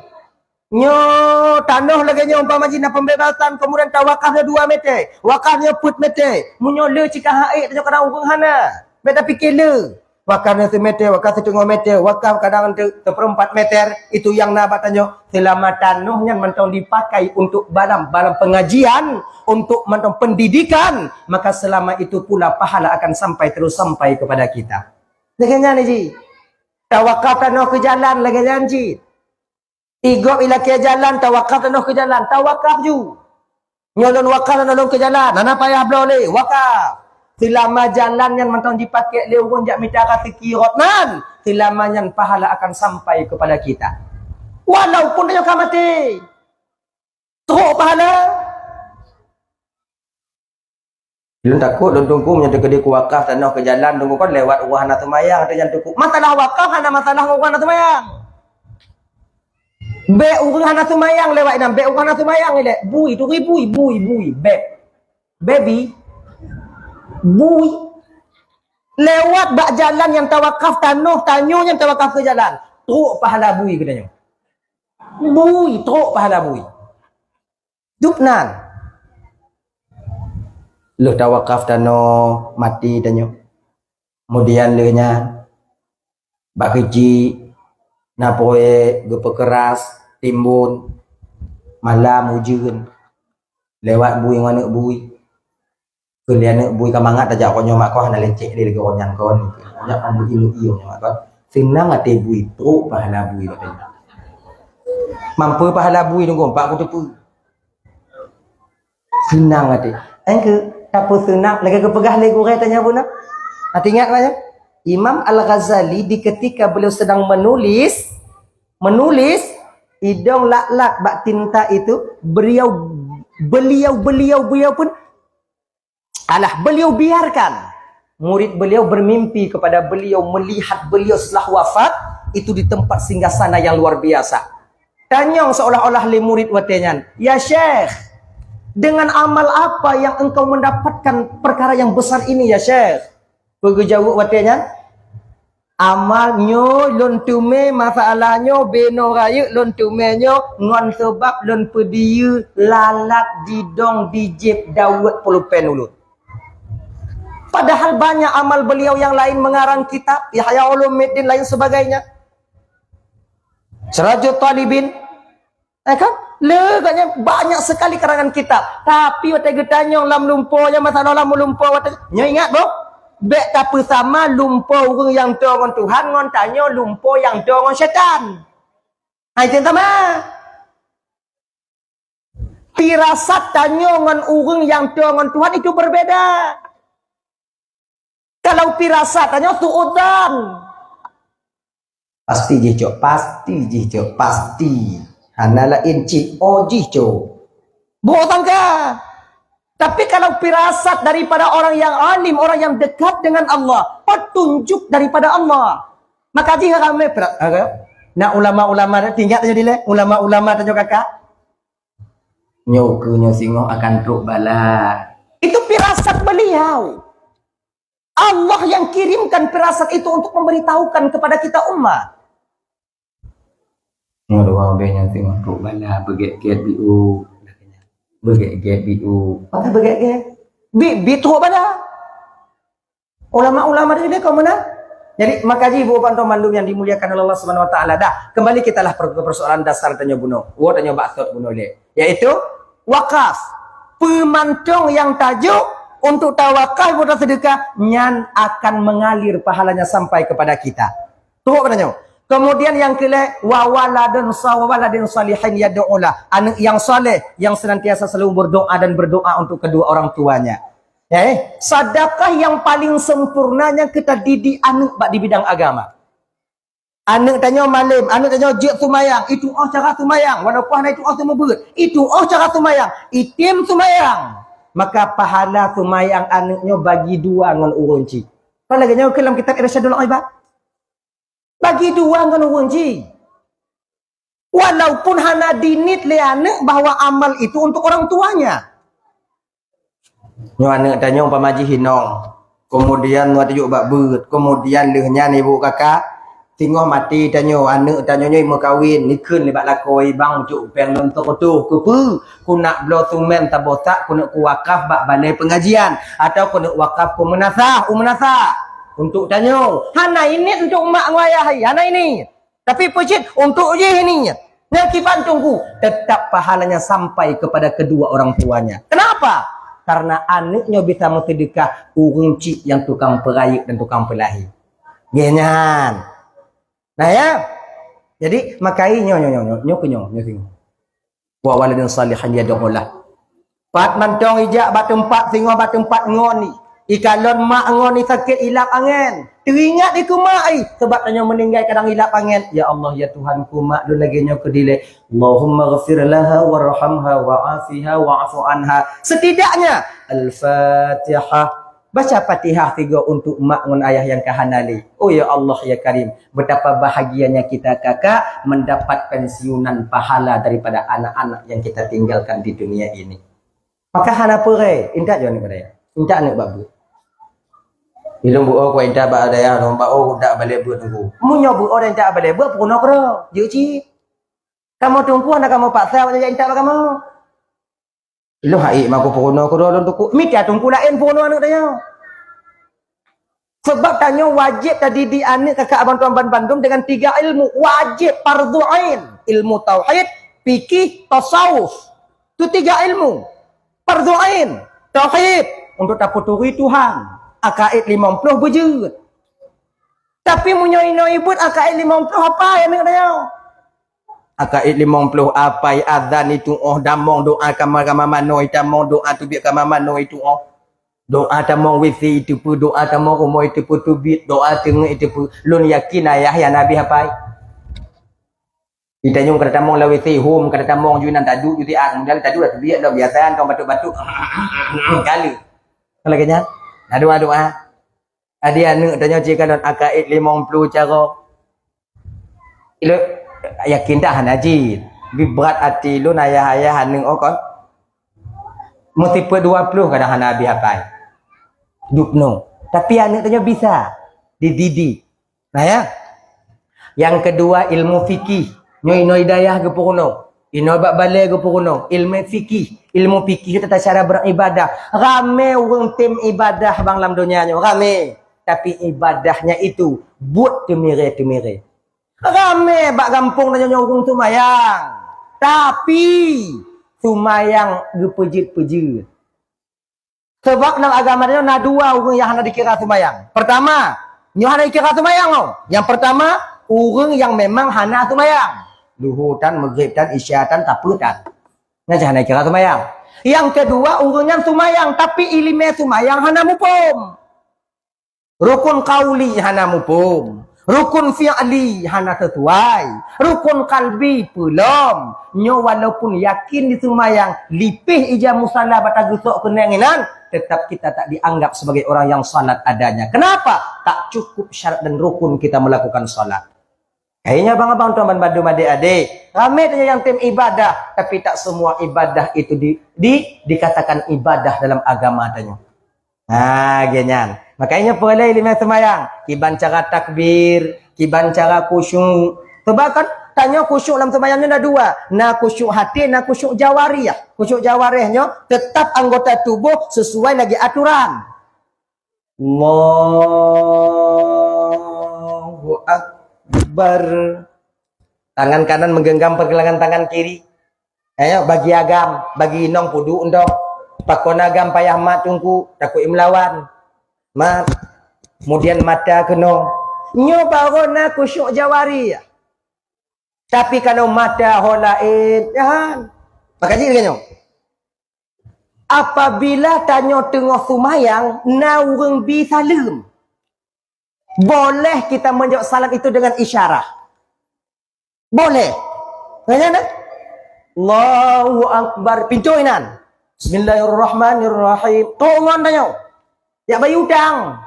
Nyoe tanoh lagée nyoe umpama jih na pembebasan, kemudian tawakaf nyoe dua meter, wakaf nyoe peuet meter. Meunyoe le cika haék tanyoe kadang ureuëng hana. Bék tapike le. Wakaf nyoe simeter, wakaf siteungoh meter, wakaf kadang te-, seperempat meter, itu yang na bak tanyoe. Selama tanoh nyan mantong dipakai untuk balam, balam pengajian, untuk mantong pendidikan, maka selama itu pula pahala akan sampai terus sampai kepada kita. Lagée nyan jih. Tawakaf tanoh keu jalan lagée nyan jih. Igop ilakée jalan, tawakaf tanoh keu jalan, tawakaf ju. Nyoe lôn wakaf tanoh lôn keu jalan, hana payah bloe lé, wakaf. Seulama jalan nyan mantong jipakék lé ureuëng jak mita raseuki rot nan, seulama nyan pahala akan sampai kepada kita. Walaupun tanyoe ka maté. Trok pahala. Lôn takot lôn teungku meunyoe teukeudi kuwakaf tanoh keu jalan teungku kon lewat ureuëng hana seumayang atau nyan teungku. Masalah wakaf hana masalah ngon ureuëng hana seumayang. Bék ureuëng hana seumayang lewat inan, bék ureuëng hana seumayang ilée. Bui tu bui, bui, bui, bék. Baby. Bui. Lewat bak jalan nyang tawakaf tanoh, tanyoe nyang tawakaf keu jalan. Trok pahala bui keu tanyoe. Bui, trok pahala bui. Dub nan. Lheueh tawakaf tanoh, maté tanyoe. Kemudian lheueh nyan, bak keuji, Na proyek geupeukeras, timbon, malam ujeuen, lewat bui ngon aneuk bui. Keu lé aneuk bui ka mangat tajak konyoe mak kon hana lecek lé lagèe ureueng nyan kon. Nyak kan bui ilu iyo nyoe mak kon. Seunang até bui, trok pahala bui watèe nyan. Mampu pahala bui nunggu empat puluh teupeu. Seunang até. Engke tapeuseunang lagèe geupeugah lé gurèe tanyoe beuna. Até ingat mak nyan? Imam Al-Ghazali di ketika beliau sedang menulis, menulis idong lak-lak bak tinta itu, beliau, beliau, beliau, beliau pun Alah, beliau biarkan murid beliau bermimpi kepada beliau, melihat beliau setelah wafat itu di tempat singgah sana yang luar biasa. Tanyong seolah-olah lé murid watèe nyan, "Ya Syekh, dengan amal apa yang engkau mendapatkan perkara yang besar ini ya Syekh?" Peue geujaweueb watèe nyan? Amal nyoe lôn teumé, masalah nyoe binoe rayeuk lôn teumé nyoe ngon sabab lôn peudiyeu lalat didong di jieb daweuet pulpen ulôn. Padahal banyak amal beliau yang lain mengarang kitab, Ihya Ulumuddin lain sebagainya. Sirajut Talibin, Eh kan? Lé gobnyan banyak sekali karangan kitab. Tapi watèe geutanyong lam lumpoe nyan, masalah lam lumpoe watèe nyoe ingat boh. Bèk tapeusama lumpoe ureueng nyang toe ngon Tuhan ngon tanyoe lumpoe nyang toe ngon syaitan. Hai, jangan sama. Pirasat tanyoe ngon ureueng nyang toe ngon Tuhan itu berbeda. Kalau pirasat tanyoe suudzan. Pasti jih, Cok. Pasti jih, Cok. Pasti. Hana laén cit, oh jih, Cok. Boh sangka. Tapi kalau pirasat daripada orang yang alim, orang yang dekat dengan Allah, petunjuk daripada Allah. Maka jih ramé pira-, apa? Nak ulama-ulama tingkat saja dileh, ulama-ulama tanyoe kakak. Nyoe keu nyoe singoh akan trok bala. Itu pirasat beliau. Allah yang kirimkan firasat itu untuk memberitahukan kepada kita umat. Nyoe dua bèe nyan teungoh trok bala, beugèt-gèt biu. Beugèt-gèt biu. Apa beugèt-gèt? Bi, bi trok bala. Ulama-ulama tadi dia kau mana? Jadi, maka ji ibu panto mandum yang dimuliakan oleh Allah Subhanahu wa taala. Dah, kembali kita lah per-, persoalan dasar tanyoe bunoe. Wo tanyoe bak sot bunoe lé. Yaitu wakaf. Peumantong nyang tajok untuk tawakaf buta sedekah, nyan akan mengalir pahalanya sampai kepada kita. Tuh apa nanya? Kemudian yang kelima, wa waladun sa-, wa waladin salihin yad'ulah. Anak yang saleh yang senantiasa selalu berdoa dan berdoa untuk kedua orang tuanya. Ya, eh? Sedekah yang paling sempurna yang kita didik anak bak di bidang agama. Aneuk tanyoe malem, aneuk tanyoe jeuet seumayang, itu'oh cara seumayang, walaupun hana itu'oh seumeubeuet, itu'oh cara seumayang, item seumayang. Maka pahala seumayang aneuk nyoe bagi dua ngon ureueng chik. Kon lagèe nyoe keu lam kitab Irsyadul Ibad. Bagi dua ngon ureueng chik. Walaupun hana diniet lé aneuk bahwa amal itu untuk orang tuanya. Nyoe aneuk tanyoe umpama jih inong, kemudian nyoe tajok bak beuet, kemudian lheueh nyan ibu kakak, singoh maté tanyoe, aneuk tanyoe nyoe meukawen, ikheun lé bak lakoe, "Bang, cok péng lôn seureutôh, keupeue? Kunak bloe sumen saboh sak, kuneuk kuwakaf bak balè pengajian, atau kuneuk wakaf keu meunasah, u meunasah." Untuk tanyoe, hana iniet untuk mak ngon ayah, hana iniet. Tapi peue cit untuk jih ini, nyang kiban tunggu, tetap pahalanya sampai kepada kedua orang tuanya. Kenapa? Karena aneuk nyoe bisa meuseudeukah ureueng chik nyang tukang peurayeuk dan tukang peulahé. Nyan. Nah ya. Jadi makai nyoe, nyoe, nyoe, nyoe, nyoe keu nyoe, nyoe singoh. Wa waladin salihan yad'ulah. Pat mantong ijak bak teumpat singoh bak teumpat ngon i. Ikalon mak ngon i sakét ilap angén. Teuingat i keu mak i, sabab tanyoe meuninggai kadang ilap angén. Ya Allah, ya Tuhanku, mak lôn lagèe nyoe keudilèe. Allahumma ghfir laha warhamha wa'afiha wa'fu anha. Setidaknya Al-Fatihah. Baca Fatihah tiga untuk mak ngon ayah nyang ka hana lé. Oh ya Allah ya Karim, betapa bahagianya kita kakak mendapat pensiunan pahala daripada anak-anak yang kita tinggalkan di dunia ini. Maka hana peureulee, intat jeuet aneuk bak dayah. Intat aneuk bak beuet. Ilôn beuo ku intat bak dayah, lôn bak o dak balek beuet nunggu. Meunyoe beuo dan intat balek beuet, peurunoe keudroe. Jeuet cit. Kamoe teungku hana kamoe paksa bak intat bak kamoe. Ilôn hai mak ku peurunoe keudroe lôn teungku. Mita teungku laén peurunoe aneuk dayah. Sebab tanyoe wajéb tadidik aneuk kakak abang tuan bandum dengan tiga ilmu. Wajéb, fardhu ain. Ilmu tauhid, fikih, tasawuf. Tu tiga ilmu. Fardhu ain. Tauhid. Untuk tapeuturi Tuhan. Akaid limong ploh beujeuet. Tapi meunyoe inoe ibuet akaid limong ploh, apa aneuk tanyoe? Akaid limong ploh apai, azan itu oh, tamong doa kama-kama manoe, tamong doa teubiet kama manoe itu oh. Doa tamong WC itu pun, doa tamong rumoh itu pun teubiet, doa teungeut itu pun. Lôn yakin ayah ya Nabi apai. Itanyong kada tamong la WC home, kada tamong ju inan tadu ju tiang. Kemudian tadu dah teubiet dah biasa kan batuk-batuk. Kali. Kalau kena, doa-doa. Adi aneuk tanyoe cit kalon akaid limong ploh cara. Ilôn yakin dah hana jin. Bi brat até lôn ayah-ayah aneuk oh kon. Meusipeue dua ploh kadang hana habéh apai. Dubnoe. Tapi aneuk tanyoe bisa dididik. Nah ya. Yang kedua ilmu fikih. Nyoe inoe hidayah geupeurunoe. Inoe bak balée geupeurunoe. Ilmu fikih. Ilmu fikih tata cara beribadah. Ramé ureuëng tem ibadah bang lam donya nyoe. Ramé. Tapi ibadahnya itu buet teumiré-teumiré. Ramé bak gampông tanyoe nyoe ureuëng seumayang. Tapi seumayang geupeujeuet-peujeuet. Sebab lam agama nyoe na dua ureuëng nyang hana dikira seumayang. Pertama, nyoe hana dikira seumayang oh. Yang pertama, ureuëng nyang memang hana seumayang. Luhur tan, maghrib tan, isya tan, tapeue tan. Nyan hana dikira seumayang. Yang kedua, ureuëng nyan seumayang tapi iéleumé seumayang hana muphom. Rukun qauli hana muphom, rukun fi'li hana sesuai, rukun qalbi peulom. Nyoe walaupun yakin di seumayang, lipéh ija musala bak tageusok keunong inan, tetap kita tak dianggap sebagai orang yang salat adanya. Kenapa? Tak cukup syarat dan rukun kita melakukan salat. Hai nyoe abang-abang tuan bandum adék-adék, ramé tanyoe nyang tem ibadah, tapi tak semua ibadah itu di, di, dikatakan ibadah dalam agama tanyoe. Ha, geuh nyan. Makanya peue lé iéleumé seumayang, kiban cara takbir, kiban cara khusyuk. Sebab kan tanyoe khusyuk lam seumayang nyoe ada dua. Na khusyuk haté, na khusyuk jawarih. Khusyuk jawarih nyoe tetap anggota tubuh sesuai lagi aturan. Allahu Akbar. Tangan kanan menggenggam pergelangan tangan kiri. Ayo, bagi agam, bagi inong puduk ndong. Pakon agam payah mat teungku, takut imlawan. Mat. Kemudian mata keunoe. Nyoe baru na khusyuk jawarih. Tapi kalau mata ho laén, jangan. Maka jih nyoe. Apabila tanyoe teungoh seumayang, na ureuëng bi saleuem. Boleh kita menjawab salam itu dengan isyarah. Boleh. Nanya na? Allahu Akbar. Pintu inan. Bismillahirrahmanirrahim. Kok ngon tanyoe? Ya bayu utang.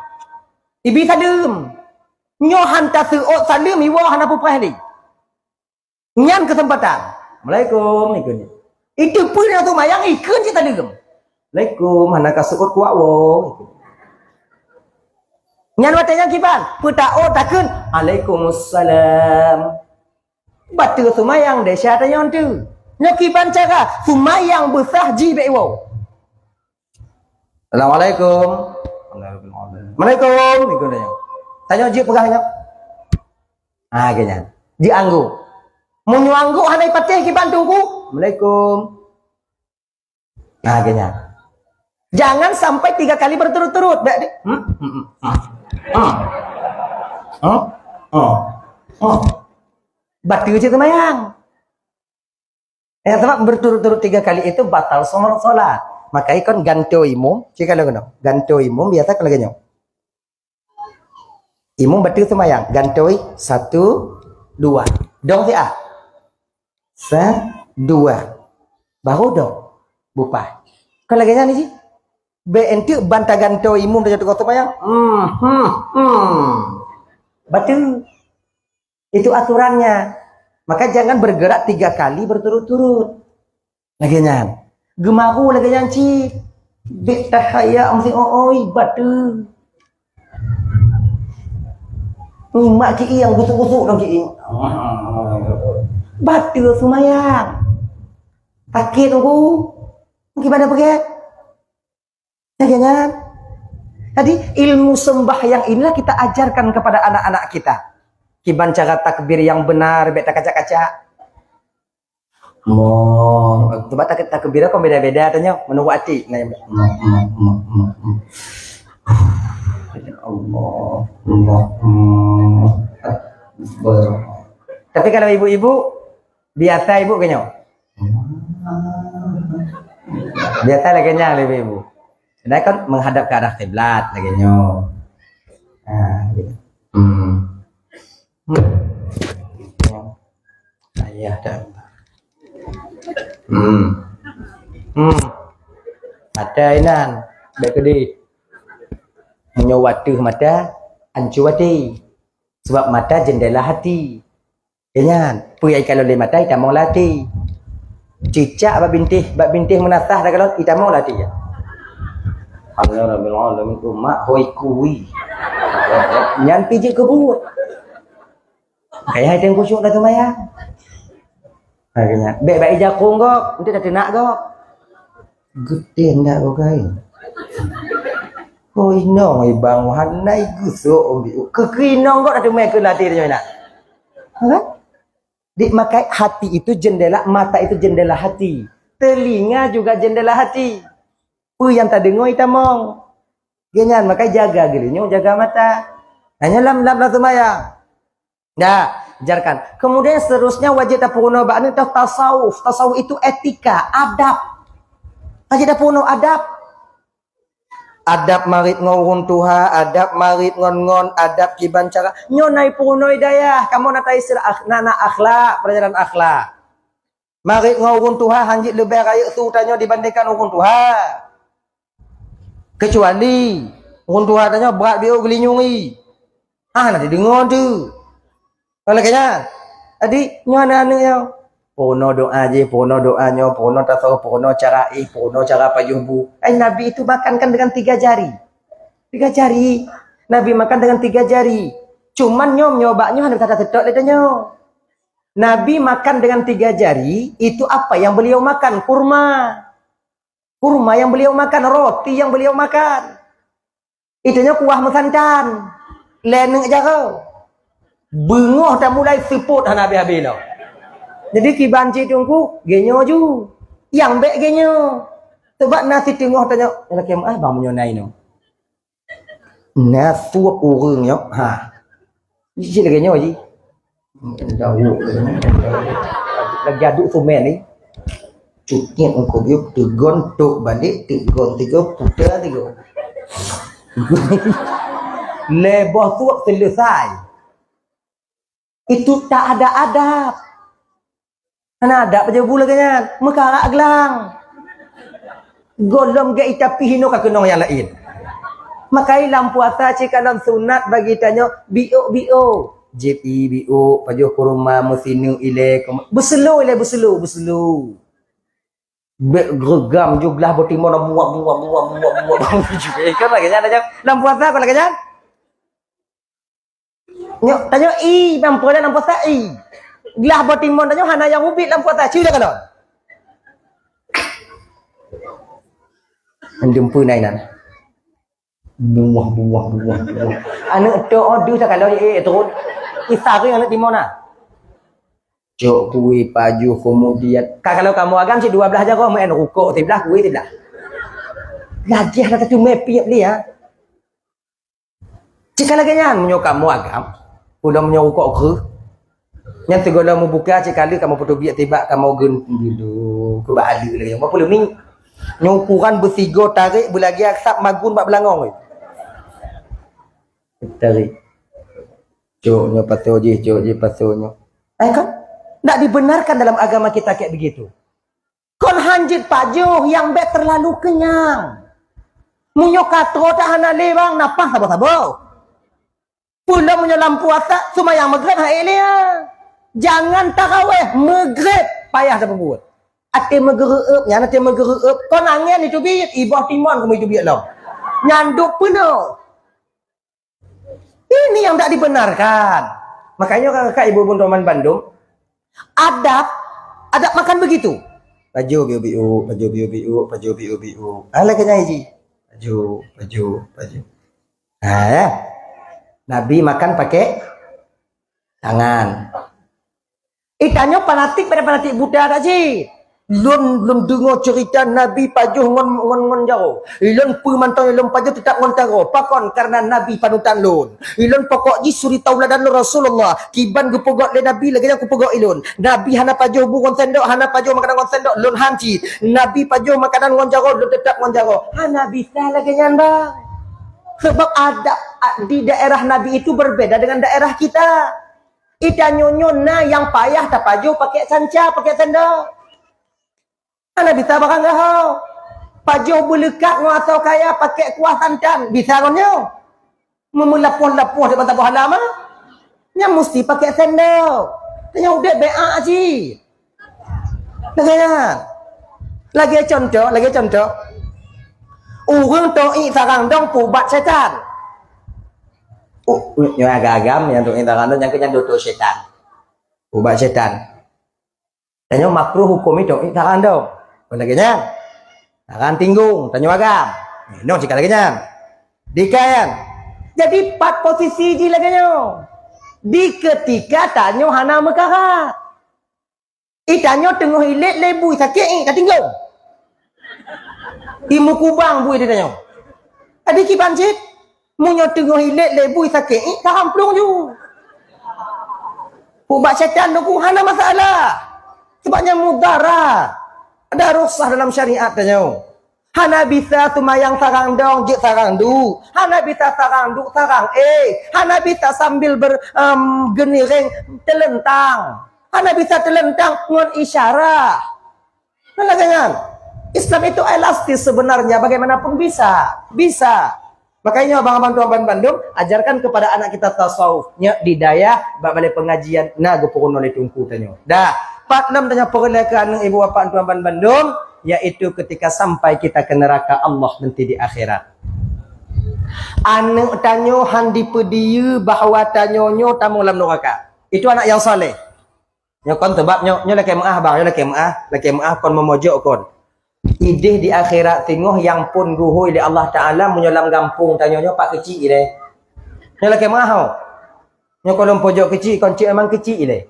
Ibi saleuem. Nyoe han taseuôt saleuem, iwoe hana pupreh lé. Nyan keuseumpatan. Assalamualaikum, ikheun. Itu pun nyang seumayang ikheun cit tadi gem. Assalamualaikum, hana ka seuôt kuat woe. Nyan watée nyan kiban, peutaôt takheun, "Alaikumussalam." Bateue seumayang desya tanyoe tu. Nyoe kiban cara, seumayang beusah ji bék woe. Assalamualaikum. Waalaikumsalam. Assalamualaikum. Ni guna nyoe. Tanyoe jeuet peugah nyoe. Ha, geuh nyan. Jeuet angguk. Meunyoe angguk hana ipatéh kiban teungku. Assalamualaikum. Ha, geuh nyan. Jangan sampai tiga kali berturut-turut. Baik, dek. Hmm, hmm, hmm, hmm. Hmm. Hmm. Hmm. Hmm. Bateue cit seumayang. Ya, sebab berturut-turut tiga kali itu batal solat. Maka ikon gantoe imum, cik kalau kena. Gantoe imum biasa kalau ganyo. Imum bateue seumayang, gantoe satu, dua. Dong siat. Sa, dua. Baru dong. Bupah. Kalau ganyo ni ji. Be entuk ban tagantoe imum dah jatuh seumayang. Hmm, hmm, hmm. Bateue. Itu aturannya. Maka jangan bergerak tiga kali berturut-turut. Lagée nyan. Geumaru lagée nyan cit. Bék tahaya meusi oi bateue. Nyimak kieng gusuk-gusuk dong kieng. Bateue seumayang. Sakét teungku. Gimana pakai? Lagée nyan. Jadi, ilmu sembahyang inilah kita ajarkan kepada anak-anak kita. Kiban cara takbir yang benar, bèk takacak-kacak. Mo, sebab tak, takbir kan beda-beda tanya, menurut hati. Nah, yang mo, mo, mo, mo, mo. Ya Allah, Allahu Akbar. Tapi kalau ibu-ibu, biasa ibu kenyang. Biasa lagèe nyan ibu-ibu. Sedangkan menghadap ke arah kiblat lagèe nyoe. Ha, gitu. Hmm. Hmm. Ayah dah. Hmm. Hmm. Mata inan, bèk keudeh. Meunyoe wateuh mata, ancu watèe. Sebab mata jendela hati. Ingat, peue nyang ikalon lé mata itamong lam até. Cicak bak bintéh, bak bintéh meunasah takalon itamong lam até. Alhamdulillah rabbil alamin, umat hôi kui. Nyan pih jeuet keu buet. Kaya hai teueng khusyuk dah seumayang. Akhirnya, bèk bak ija krueng gob, enteuk tateunak gob. Geutem dak gogai. Oh, inong ibang hana igusok umbi. Keu inong gob dah teumé keu lam até nyoe nak. Ha? Dik makai hati itu jendela, mata itu jendela hati. Telinga juga jendela hati. Peue nyang tadeungoe itamong. Geuh nyan makai jaga geulinyueng, jaga mata. Hanya lam, lam, lam seumayang. Dah, ajarkan. Kemudian seterusnya wajib tapeurunoe bak aneuk teuh tasawuf. Tasawuf itu etika, adab. Wajib tapeurunoe adab. Adab marit ngon ureueng tuha, adab marit ngon, ngon, adab kiban cara. Nyoe na ipeurunoe dayah, kamoe na taisi akh-, na, na akhlak, pelajaran akhlak. Marit ngon ureueng tuha hanjeuet leubeh rayeuk su tanyoe dibandingkan ureueng tuha. Keucuali ureueng tuha tanyoe brat biôh geulinyueng ie. Ah, na dideungoe teuh. Kon lagèe nyan. Jadi, nyoe aneuk-aneuk nyoe. Peurunoe doa jih, peurunoe doa nyoe, peurunoe tasawuf, peurunoe cara éh, peurunoe cara pajoh bu. Ai, Nabi itu makan kan dengan tiga jari. Tiga jari. Nabi makan dengan tiga jari. Cuman nyoe, nyoe bak nyoe hana that-that seutôt lé tanyoe. Nabi makan dengan tiga jari, itu apa yang beliau makan? Kurma. Kurma yang beliau makan, roti yang beliau makan. Itu nyoe kuah meusantan. Lé neuk jaroe. Beungoh tamulai seupôt hana habéh-habéh lom. Jadi kiban cit teungku, geuh nyoe ju. Nyang bèk geuh nyoe. Sebab na siteungoh tanyoe, "Lakèe meu'ah bang meunyoe na inoe." Na suep ureueng nyoe, ha. Jih lagèe nyoe jih. Lagèe aduk semen ni. Cukit engkau biuk, tegon tok balik, tegon tiga, putar tiga. Lhèe boh suep selesai. Itu tak ada adab. Hana adab pajoh bu lagèe nyan, meukarak glang. Gohlom gét ita pih hinoe ka keunong nyang laén. Makai lam puasa cit kalon sunat bagi tanyoe biôk-biôk. Jieb ie biôk, pajoh kurma, meusineuk ilèe, beuseulô ilèe, beuseulô, beuseulô. Bèk geugam jublah beutimon, muak, muak, muak, muak, muak, muak. Eh, kan lagèe nyan aja. Lam puasa kon lagèe nyan. Nyoe, tanyoe ie, lam puasa, lam puasa ie. Glah boh timon tanyoe hana nyang ubit lam puasa, cui dah kalon. Mendem pun nai nan. Buah, buah, buah, buah. Aneuk tok oh, deuh dah kalon, eh, turun. Isaring aneuk timon nah. Cok kue pajoh kemudian. Ka kalau kamoe agam cit dua blah jaroe, meu'en rukok siblah, kue siblah. Lagèe hana teumeupie lé, ya. Cit ka lagèe nyan, meunyoe kamoe agam, ulôn meunyoe rukok kreueh, nyan sigohlom meubuka cit ka lheueh kamoe peuteubiet tibak kamoe geun dulu, keu bak aleuek lagèe nyoe. Bak peuleueng ni, nyoe ukuran beusigoe tarek beulagèe asap magun bak beulangong. Tarek. Cok nyoe pasoe jih, cok jih pasoe nyoe. Eh kan? Ndak dibenarkan dalam agama kita kayak begitu. Kon hanjeuet pajoh nyang bèk terlalu kenyang. Meunyoe ka troh that hana lé bang, na paih saboh-saboh. Peulom meunyoe lam puasa, seumayang Maghrib han ék lé. Jangan taraweh, Maghrib payah tapeubuet. Até meugeureueup nyan, até meugeureueup, kon angén iteubiet, iboh timon keumeung iteubiet lom. Nyan duek peunoh. Ini yang tak dibenarkan. Makanya kakak ibu-ibu teman bandum, adab, adab makan begitu. Pajoh biôk-biôk, pajoh biôk-biôk, pajoh biôk-biôk. Ah, lagèe nyan ji. Pajoh, pajoh, pajoh. Ha, ya. Nabi makan pakai tangan. Eh, tanyoe fanatik pada fanatik buta dak cit. Lôn, lôn deungoe cerita Nabi pajoh ngon, ngon, ngon jaroe. Lôn peue mantong lôn pajoh teutap ngon jaroe. Pakon? Karena Nabi panutan lôn. Lôn pokok jih suri tauladan lôn Rasulullah. Kiban geupeugöt lé Nabi lagèe nyan kupeugöt ilôn. Nabi hana pajoh bu ngon sendok, hana pajoh makanan ngon sendok, lôn han cit. Nabi pajoh makanan ngon jaroe, lôn teutap ngon jaroe. Hana bisa lagèe nyan, bang. Sebab adab di daerah Nabi itu berbeda dengan daerah kita. Ita nyoe-nyoe na nyang payah tapajoh pakai sanca, pakai sendok. Hana bisa barang gaho. Pajoh beuleukat ngon asoe kaya pakai kuah santan, bisa ngon nyoe. Meumelapoh-lapoh di mata boh hana mah. Nyan musti pakai sendok. Tanya udeb beak cit. Lagèe nyan. Lagèe contoh, lagèe contoh. Ureueng to'i sarang dong peuubat setan. Oh, nyoe agam-agam nyang to'i sarang dong nyang keu nyan dokto setan. Ubat setan. Tanyoe makruh huköm itu, eh, sarang dong. Kon lagèe nyan. Sarang tinggong, tanyoe agam. Eh, nyoe cit ka lagèe nyan. Dikayan. Jadi, pat posisi jih lagèe nyoe. Di keutika tanyoe hana meukarat. Eh, tanyoe teungoh ilét lé bui sakét, eh, ka tinggong. Imeukubang bui di tanyoe. Jadi, kiban cit. Meunyoe teungoh ilét lé bui sakét, eh, ka hamplong ju. Ubat setan tu hana masalah. Sebab nyan mudarat. Ada rukhsah dalam syariat tanyoe. Hana bisa seumayang sarang dong, jeuet sarang duek. Hana bisa sarang duek, sarang éh. Hana bisa sambil ber-, em, geuniréng teuleuntang. Hana bisa teuleuntang ngon isyarah. Nah, lagèe nyan. Islam itu elastis sebenarnya, bagaimanapun bisa. Bisa. Makanya abang-abang tuan ban bandum, ajarkan kepada anak kita tasawuf. Nyak di dayah, bak balai pengajian, na geupeurunoe lé teungku tanyoe. Dah, pat lom tanyoe peureulèe keu aneuk ibu bapak tuan ban bandum, yaitu ketika sampai kita ke neraka Allah nanti di akhirat. Aneuk tanyoe han dipeudiyeu bahwa tanyoe nyoe tamong lam neraka. Itu anak yang saleh. Nyoe kon teubab nyoe, nyoe lakèe meu'ah bang, nyoe lakèe meu'ah, lakèe meu'ah kon meumojok kon. Idéh di akhirat singoh nyang phon geuhôi lé Allah Taala meunyoe lam gampông tanyoe nyoe pat keuchik ilèe. Nyoe lakèe meu'ah ho. Nyoe kon lôn pojok keuchik, kon cit memang keuchik ilèe.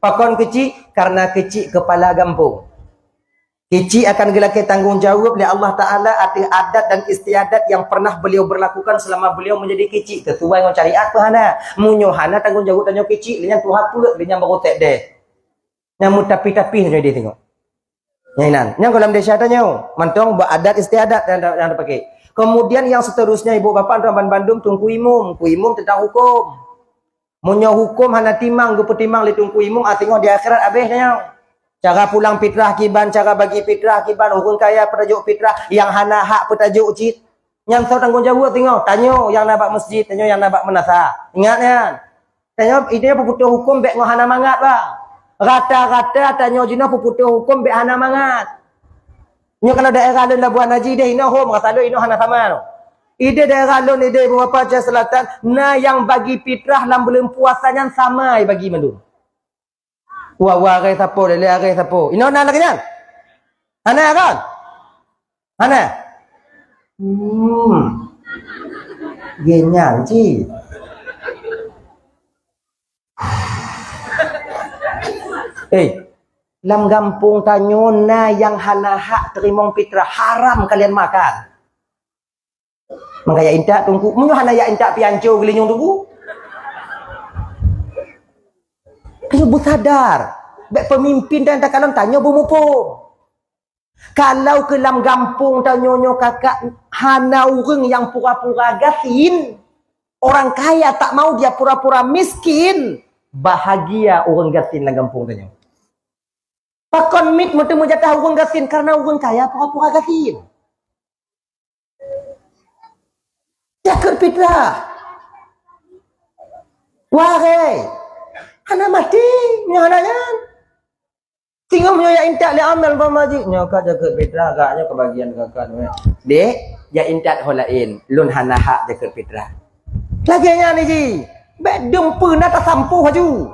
Pakon keuchik? Karena keuchik kepala gampông. Keuchik akan geulakèe tanggông jaweueb lé Allah Taala ateueh adat dan istiadat nyang pernah beliau berlakukan selama beliau menjadi keuchik, sesuai ngon syariat peu hana. Meunyoe hana tanggông jaweueb tanyoe keuchik, lé nyan tuha peuet, lé nyan baru tép deh. Nyang meutapih-tapih tanyoe idéh singoh. Nyan inan. Nyang goh lam desya tanyoe, mantong bak adat istiadat nyang, nyang tapakè. Kemudian yang seterusnya, ibu bapak tuan ban bandum, teungku imum, teungku imum teuntang huköm. Meunyoe huköm hana timang geupeutimang lé teungku imum, ah, singoh di akhirat abéh tanyoe. Cara pulang fitrah kiban, cara bagi fitrah kiban, ureueng kaya peutajok fitrah, nyang hana hak peutajok cit. Nyan soe tanggông jaweueb singoh, tanyoe nyang na bak masjid, tanyoe nyang na bak meunasah. Ingat nyan. Tanyoe, idéh peuputôh huköm bèk ngon hana mangat, bah. Rata-rata tanyoe jinoe peuputôh huköm bèk hana mangat. Nyoe kalau daerah lôn Labuan Haji deh inoe hom, rasa lôn inoe hana sama noh. Idéh daerah lôn idéh Ibu Bapa Aceh Selatan, na nyang bagi fitrah lam buleuen puasa nyan sama bagi mandum. Wah, wah, arai sapo, lé arai sapo. Inoe na lagèe nyan? Hana kan? Hana? Hmm. Gèt nyan cit. Eh, lam gampông tanyoe na nyang hana hak teurimong fitrah, haram kalian makan. Maka ya intat teungku, meunyoe hana ya intat pian co geulinyueng teungku. Ayo beusadar, bèk peumimpin dan takalon tanyoe beumuphom. Kalau keu lam gampông tanyoe nyoe kakak hana ureueng nyang pura-pura gasien, orang kaya tak mau dia pura-pura miskin, bahagia ureueng gasien lam gampông tanyoe. Pakon miet meuteumé jatah ureueng gasien karena ureueng kaya pura-pura gasien. Jakeuet fitrah. Waréh. Hana maté nyoe hana nyan. Singoh nyoe ya intat lé amel bak masjid. Nyoe ka jakeuet fitrah, agak nyoe keubagian kakak nyoe. Dek, ya intat ho laén. Lôn hana hak jakeuet fitrah. Lagèe nyan ji. Bèk dum peue na tasampôh aju.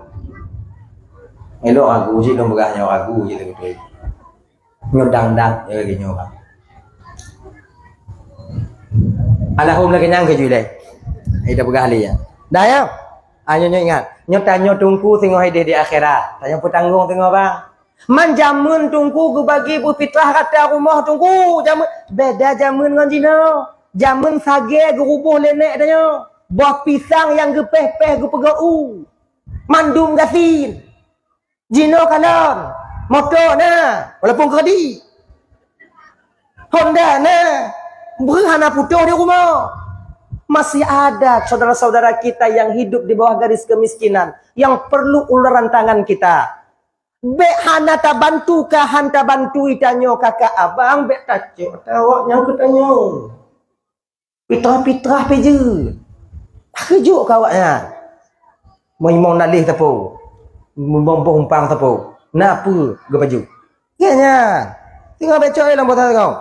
Elok ragu cit lôn peugah nyoe ragu cit lagèe tu. Nyoe dang-dang, ya lagèe nyoe, Bang. Alahum lagèe nyan keu jui lé. Hai dah peugah lé ya. Dah ya. Ayo nyoe ingat. Nyoe tanyoe tungku singoh ideh di akhirat. Tanyoe peutanggong singoh bang. Man jameun tungku geubagi beufitrah rata rumoh tungku. Jameun beda jameun ngon jinoe. Jameun sagée geuruboh lé nek tanyoe. Boh pisang nyang geupeh-peh geupeugah u. Mandum gasien. Jinoe kalon, moto na, walaupun kredit. Honda na, breuh hana putôh di rumoh. Masih ada saudara-saudara kita yang hidup di bawah garis kemiskinan yang perlu uluran tangan kita. Bék hana tabantu, ka han tabantu tanyoe kakak abang, bék tacok tawak nyang keu tanyoe. Pitrah-pitrah pi jeuet. Takheujok keu awaknyan. Meunyoe naléh teupeu. Meunyoe boh umpang teupeu. Na peue geupajoh? Nyan, nyan. Tinggai becok lam botol tengok.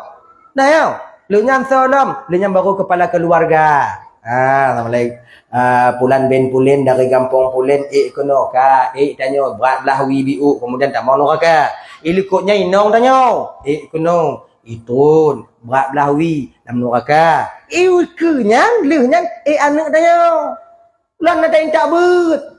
Nah, ya. Lheueh nyan soe lom, lheueh nyan baru kepala keluarga. Ah, assalamualaikum. Ah, pulan bin pulan dari gampông pulan, ék keunoe ka, ék tanyoe brat blah wie biuk, kemudian tamong nuraka. Ilikot nyan inong tanyoe, ék keunoe. Itrôn, brat blah wie, lam nuraka. Ieu keu nyan, lheueh nyan, eh, aneuk tanyoe. Lôn na intat beuet.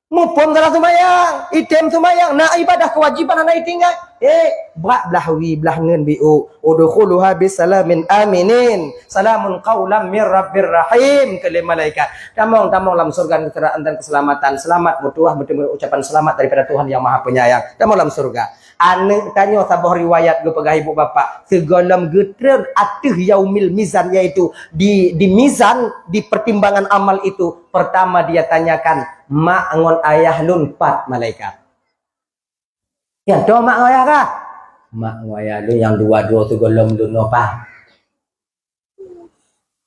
Muphom salah seumayang, item seumayang, na ibadah kewajiban hana itinggai. Eh, brat blah wie, blah ngeun biuk. Udkhuluha bisalamin aminin. Salamun qaulam mir rabbir rahim, keu lé malaikat. Tamong, tamong lam surga dan keselamatan. Selamat meutuah, meuteumé ucapan selamat daripada Tuhan Yang Maha Penyayang. Tamong lam surga. Aneuk tanyoe saboh riwayat geupeugah ibu bapak, sigohlom geutrön ateueh yaumil mizan, yaitu di, di mizan, di pertimbangan amal itu, pertama dia tanyakan, "Mak ngon ayah lôn pat malaikat?" Nyang toh mak ngon ayah kah? "Mak ngon ayah lôn nyang dua droe sigohlom lôn nyoe pat."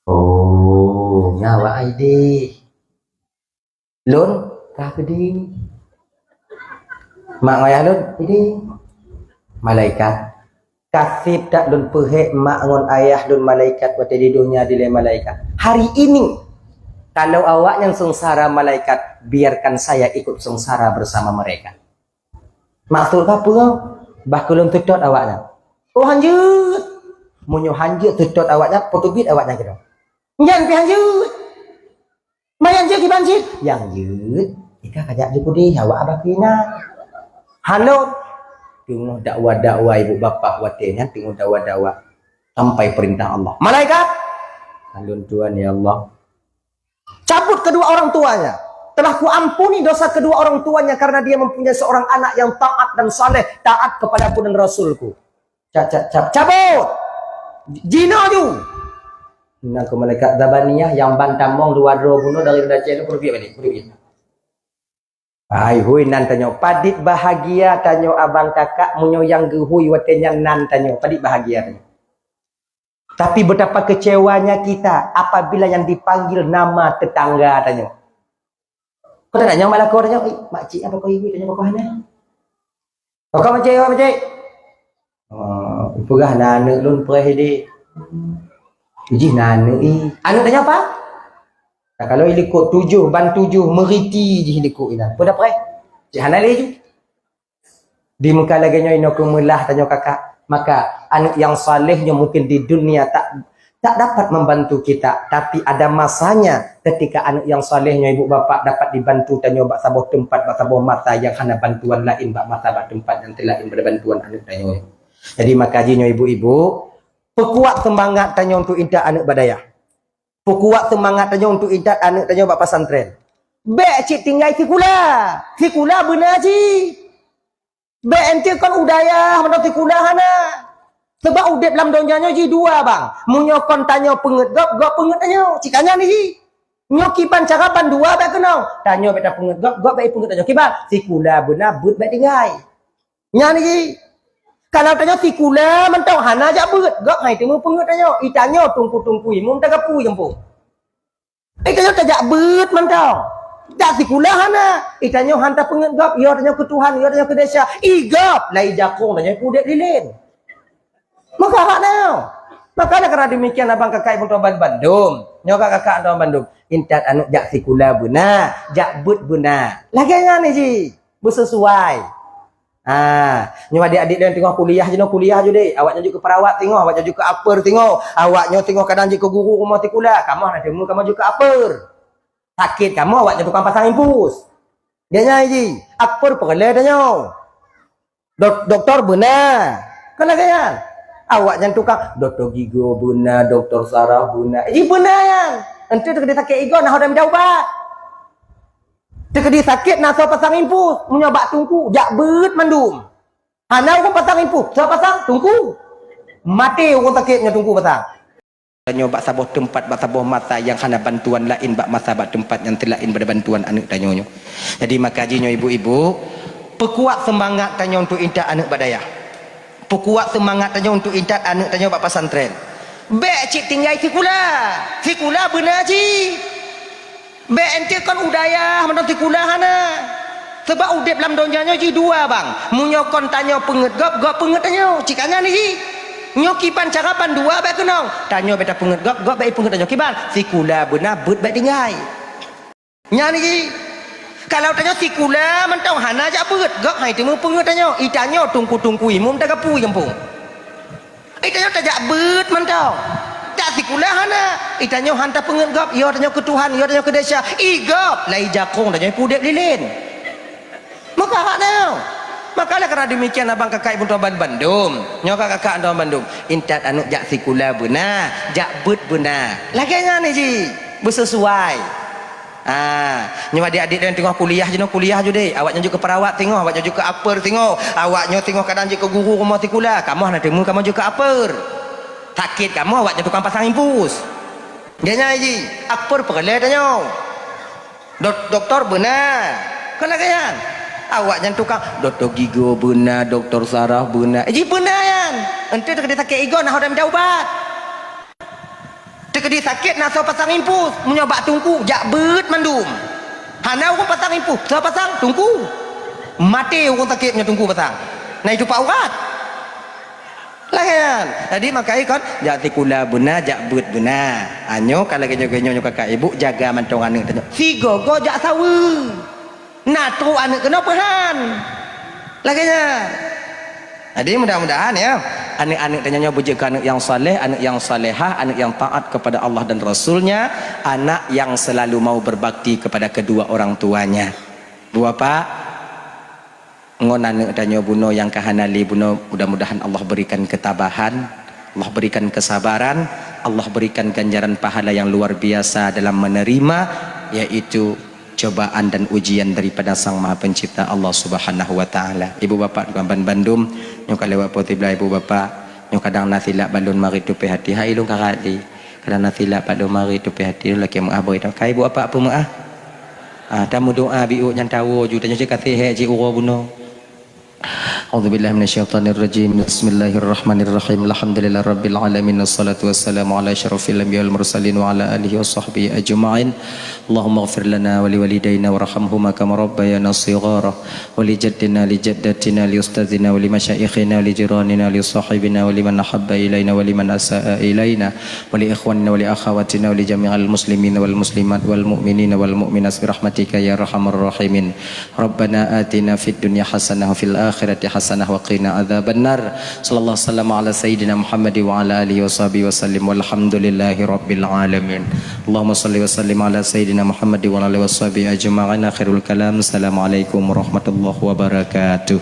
Oh, nyawa aideh. Lôn ka keudeh. Mak ngon ayah lôn keudeh. Malaikat, ka sép that lôn peuhek mak ngon ayah lôn malaikat watée di donya dilée malaikat. Hari ini, kalau awaknyan seungsara malaikat, biarkan saya ikut seungsara bersama mereka. Maksud ka peue? Bah keu lôn teutot awaknyan. Oh, hanjeuet. Meunyoe hanjeuet teutot awaknyan, peuteubiet awaknyan keudroe. Nyan pih hanjeuet. Mayan jeuet kiban cit. Nyang jeuet, ika kajak jukudi, awak abah keuina. Halo. Teungoh dakwa-dakwa ibu bapak watée nyan, teungoh dakwa-dakwa. Sampai perintah Allah. Malaikat! Alun Tuhan, ya Allah. Cabut kedua orang tuanya. Telah kuampuni dosa kedua orang tuanya karena dia mempunyai seorang anak yang taat dan saleh, taat kepadaku dan Rasulku. Cap, cap, cap, cabut! Jinoe ju! Nyan keu malaikat Zabaniyah nyang ban tamong dua droe bunoe dari Aceh tu, peurubiet balik, peurubiet. Hai, hui nan tanyoe, padit bahagia tanyoe abang kakak, meunyoe nyang geuhui watée nyan nan tanyoe, padit bahagia tanyoe. Tapi betapa kecewanya kita apabila yang dipanggil nama tetangga tanyoe. Kau tak tanya mak lakoe tanyoe, "Eh, makcik apa kau ibu?" Tanyoe bak kau hana. "Apa kau makcik, apa makcik?" "Oh, peugah na aneuk lôn preh ideh." "Ijih na aneuk i." "Aneuk tanyoe apa?" Nah, kalau ilikot tujoh ban tujoh meriti jih likot inan. Peue dah preh? Cik hana lé ju. Di muka lagée nyoe inoe keu meulah tanyoe kakak. Maka aneuk nyang saleh nyoe mungkin di dunia tak, tak dapat membantu kita, tapi ada masanya ketika aneuk nyang saleh nyoe ibu bapak dapat dibantu tanyoe bak saboh teumpat, bak saboh masa nyang hana bantuan laén bak masa bak teumpat nyang teuh laén pada bantuan aneuk tanyoe. Jadi maka jih nyoe ibu-ibu, peukuat seumangat tanyoe untuk intat aneuk bak dayah. Peukuat seumangat tanyoe untuk intat aneuk tanyoe bak pesantren. Bék cit tinggai sikula. Sikula beuna cit. Bék ente kon u dayah mantong sikula hana. Sebab udeb lam donya nyoe jih dua, bang. Meunyoe kon tanyoe peungeut gob, gob peungeut tanyoe. Cit ka nyan jih. Nyoe kiban cara bandua bék keunong. Tanyoe bék tapeungeut gob, gob bék ipeungeut tanyoe. Kiban, sikula beuna, beuet bék tinggai. Nyan jih. Kalau tanyoe sikula mantong hana jak beuet, gob hai teumeupeungeut tanyoe. I tanyoe tungku-tungku imum tagapui gampông. Eh, tanyoe tajak beuet mantong. Jak sikula hana. Eh, tanyoe han tapeungeut gob, yo tanyoe keu Tuhan, yo tanyoe keu desya. I gob, lai jakong tanyoe keu udeb lilin. Maka hak tanyoe. Maka karena demikian abang kakak ibu tuan bandum. Nyoe kakak tuan bandum. Intat aneuk jak sikula beuna, jak beuet beuna. Lagée nyan jih. Beusesuai. Ha, nyoe adik-adik dan tengok kuliah jinoe, kuliah ju deh. Awaknyan jeuet keu perawat tengok, awaknyan jeuet keu aper tengok. Awaknyoe tengok kadang jeuet keu guru rumoh sikula. Kamoe hana teumu kamoe jeuet keu aper. Sakét kamoe awak nyan tukang pasang infus. Dia nyan ji, apa peureulée tanyoe? Dok-, doktor beuna. Kan lagée nyan. Awak nyan tukang, doktor gigo beuna, doktor saraf beuna. Ji beuna nyan. Enteuk teukeudi sakét igo, na hodai mita ubat. Teukeudi sakét na soe pasang infus, meunyoe bak teungku, jak beuet mandum. Hana ureuëng pasang infus, soe pasang? Teungku. Maté ureuëng sakét nyoe teungku pasang. Tanyoe bak saboh teumpat, bak saboh masa nyang hana bantuan laén bak masa bak teumpat nyang teulaén bak bantuan aneuëk tanyoe nyoe. Jadi maka jih nyoe ibu-ibu, peukuat seumangat tanyoe untuk intat aneuëk bak dayah. Peukuat seumangat tanyoe untuk intat aneuëk tanyoe bak pesantren. Bék cit tinggai sikula. Sikula beuna cit. Bék enteuk kon u dayah mantong sikula hana. Sabab udeb lam donya nyoe jih dua bang. Meunyoe kon tanyoe peungeuet gob, gob peungeuet tanyoe. Cit ka nyan jih. Nyoe kiban cara bandua bék keunong. Tanyoe bék tapeungeuet gob, gob bék ipeungeuet tanyoe kiban. Sikula beuna beuet bék tinggai. Nyan jih. Kalau tanyoe sikula mantong hana jak beuet, gob hai teumeupeungeuet tanyoe. I tanyoe tungku-tungku imum tagapui gampông. I tanyoe tajak beuet mantong. Jak sikula hana. I tanyoe han tapeungeuet gob, yo tanyoe keu Tuhan, yo tanyoe keu desya. I gob, lai jakong tanyoe pudeb lilin. Meukarat tanyoe. Maka lé karena demikian abang kakak ibu tuan bandum. Nyoe kakak tuan bandum. Intat aneuëk jak sikula beuna, jak beuet beuna. Lagée nyan jih. Beusesuai. Ah, nyoe adik-adik dan tengok kuliah jinoe kuliah ju deh. Awak nyoe jeuet keu perawat tengok, awak nyoe jeuet keu aper tengok. Awak nyoe tengok kadang jeuet keu guru rumoh sikula. Kamoe hana teumeu kamoe jeuet keu aper. Sakét kamoe awak nyoe tukang pasang infus. Dia nyan ji, aper peureulée tanyoe. Dok-, doktor beuna. Kan lagée nyan. Awak nyan tukang doktor gigo beuna, doktor saraf beuna. Ji beuna nyan. Enteuk teukeudi sakét igo na hodai mita ubat. Teukeudi sakét na soe pasang infus, meunyoe bak teungku jak beuet mandum. Hana ureuëng pasang infus, soe pasang? Teungku. Maté ureuëng sakét meunyoe teungku pasang. Na itu pak urat. Lagée nyan. Jadi makai kon jak sikula beuna, jak beuet beuna. Anyoe ka lagée nyoe nyoe kakak ibu jaga mantong aneuëk tanyoe. Sigogo jak saweue. Na trok aneuëk keunoe peuhan. Lagée nyan. Jadi mudah-mudahan ya, aneuëk-aneuëk tanyoe nyoe beujeuet keu aneuëk yang saleh, aneuëk yang salehah, aneuëk yang taat kepada Allah dan Rasul-Nya, anak yang selalu mau berbakti kepada kedua orang tuanya. Bu Bapak, ngon aneuëk tanyoe bunoe nyang ka hana lé bunoe, mudah-mudahan Allah berikan ketabahan, Allah berikan kesabaran, Allah berikan ganjaran pahala yang luar biasa dalam menerima, yaitu cobaan dan ujian daripada Sang Maha Pencipta Allah Subhanahu wa Taala. Ibu bapak tuan ban bandum, nyoe ka lewat pukul tibelas ibu bapak, nyoe kadang na silap bak lôn mari tupéh até, hai lôn karat lé. Kadang na silap bak lôn mari tupéh até, lôn lakée meuáh beu ita. Ka ibu bapak peumeuáh. Ah, tameudoa biuk nyan tawoe ju, tanyoe cit ka sihé cit uroe bunoe. أعوذ بالله من الشيطان الرجيم. بسم الله الرحمن الرحيم. الحمد لله رب العالمين. الصلاة والسلام على أشرف الأنبياء والمرسلين وعلى آله وصحبه أجمعين. اللهم اغفر لنا ولوالدينا وارحمهما كما ربيانا صغارا. ولجدنا لجدتنا لأستاذنا ولمشايخنا ولجيراننا ولصاحبنا ولمن أحب إلينا ولمن أساء إلينا ولإخواننا ولأخواتنا ولجميع المسلمين والمسلمات والمؤمنين والمؤمنات برحمتك يا أرحم الراحمين. ربنا آتنا في الدنيا حسنة وفي الآخرة حسنة وقنا عذاب النار. صلى الله وسلم على سيدنا محمد وعلى آله وصحبه وسلم والحمد لله رب العالمين. اللهم صل وسلم على سيدنا محمد وعلى آله وصحبه أجمعين. آخر الكلام. السلام عليكم ورحمة الله وبركاته.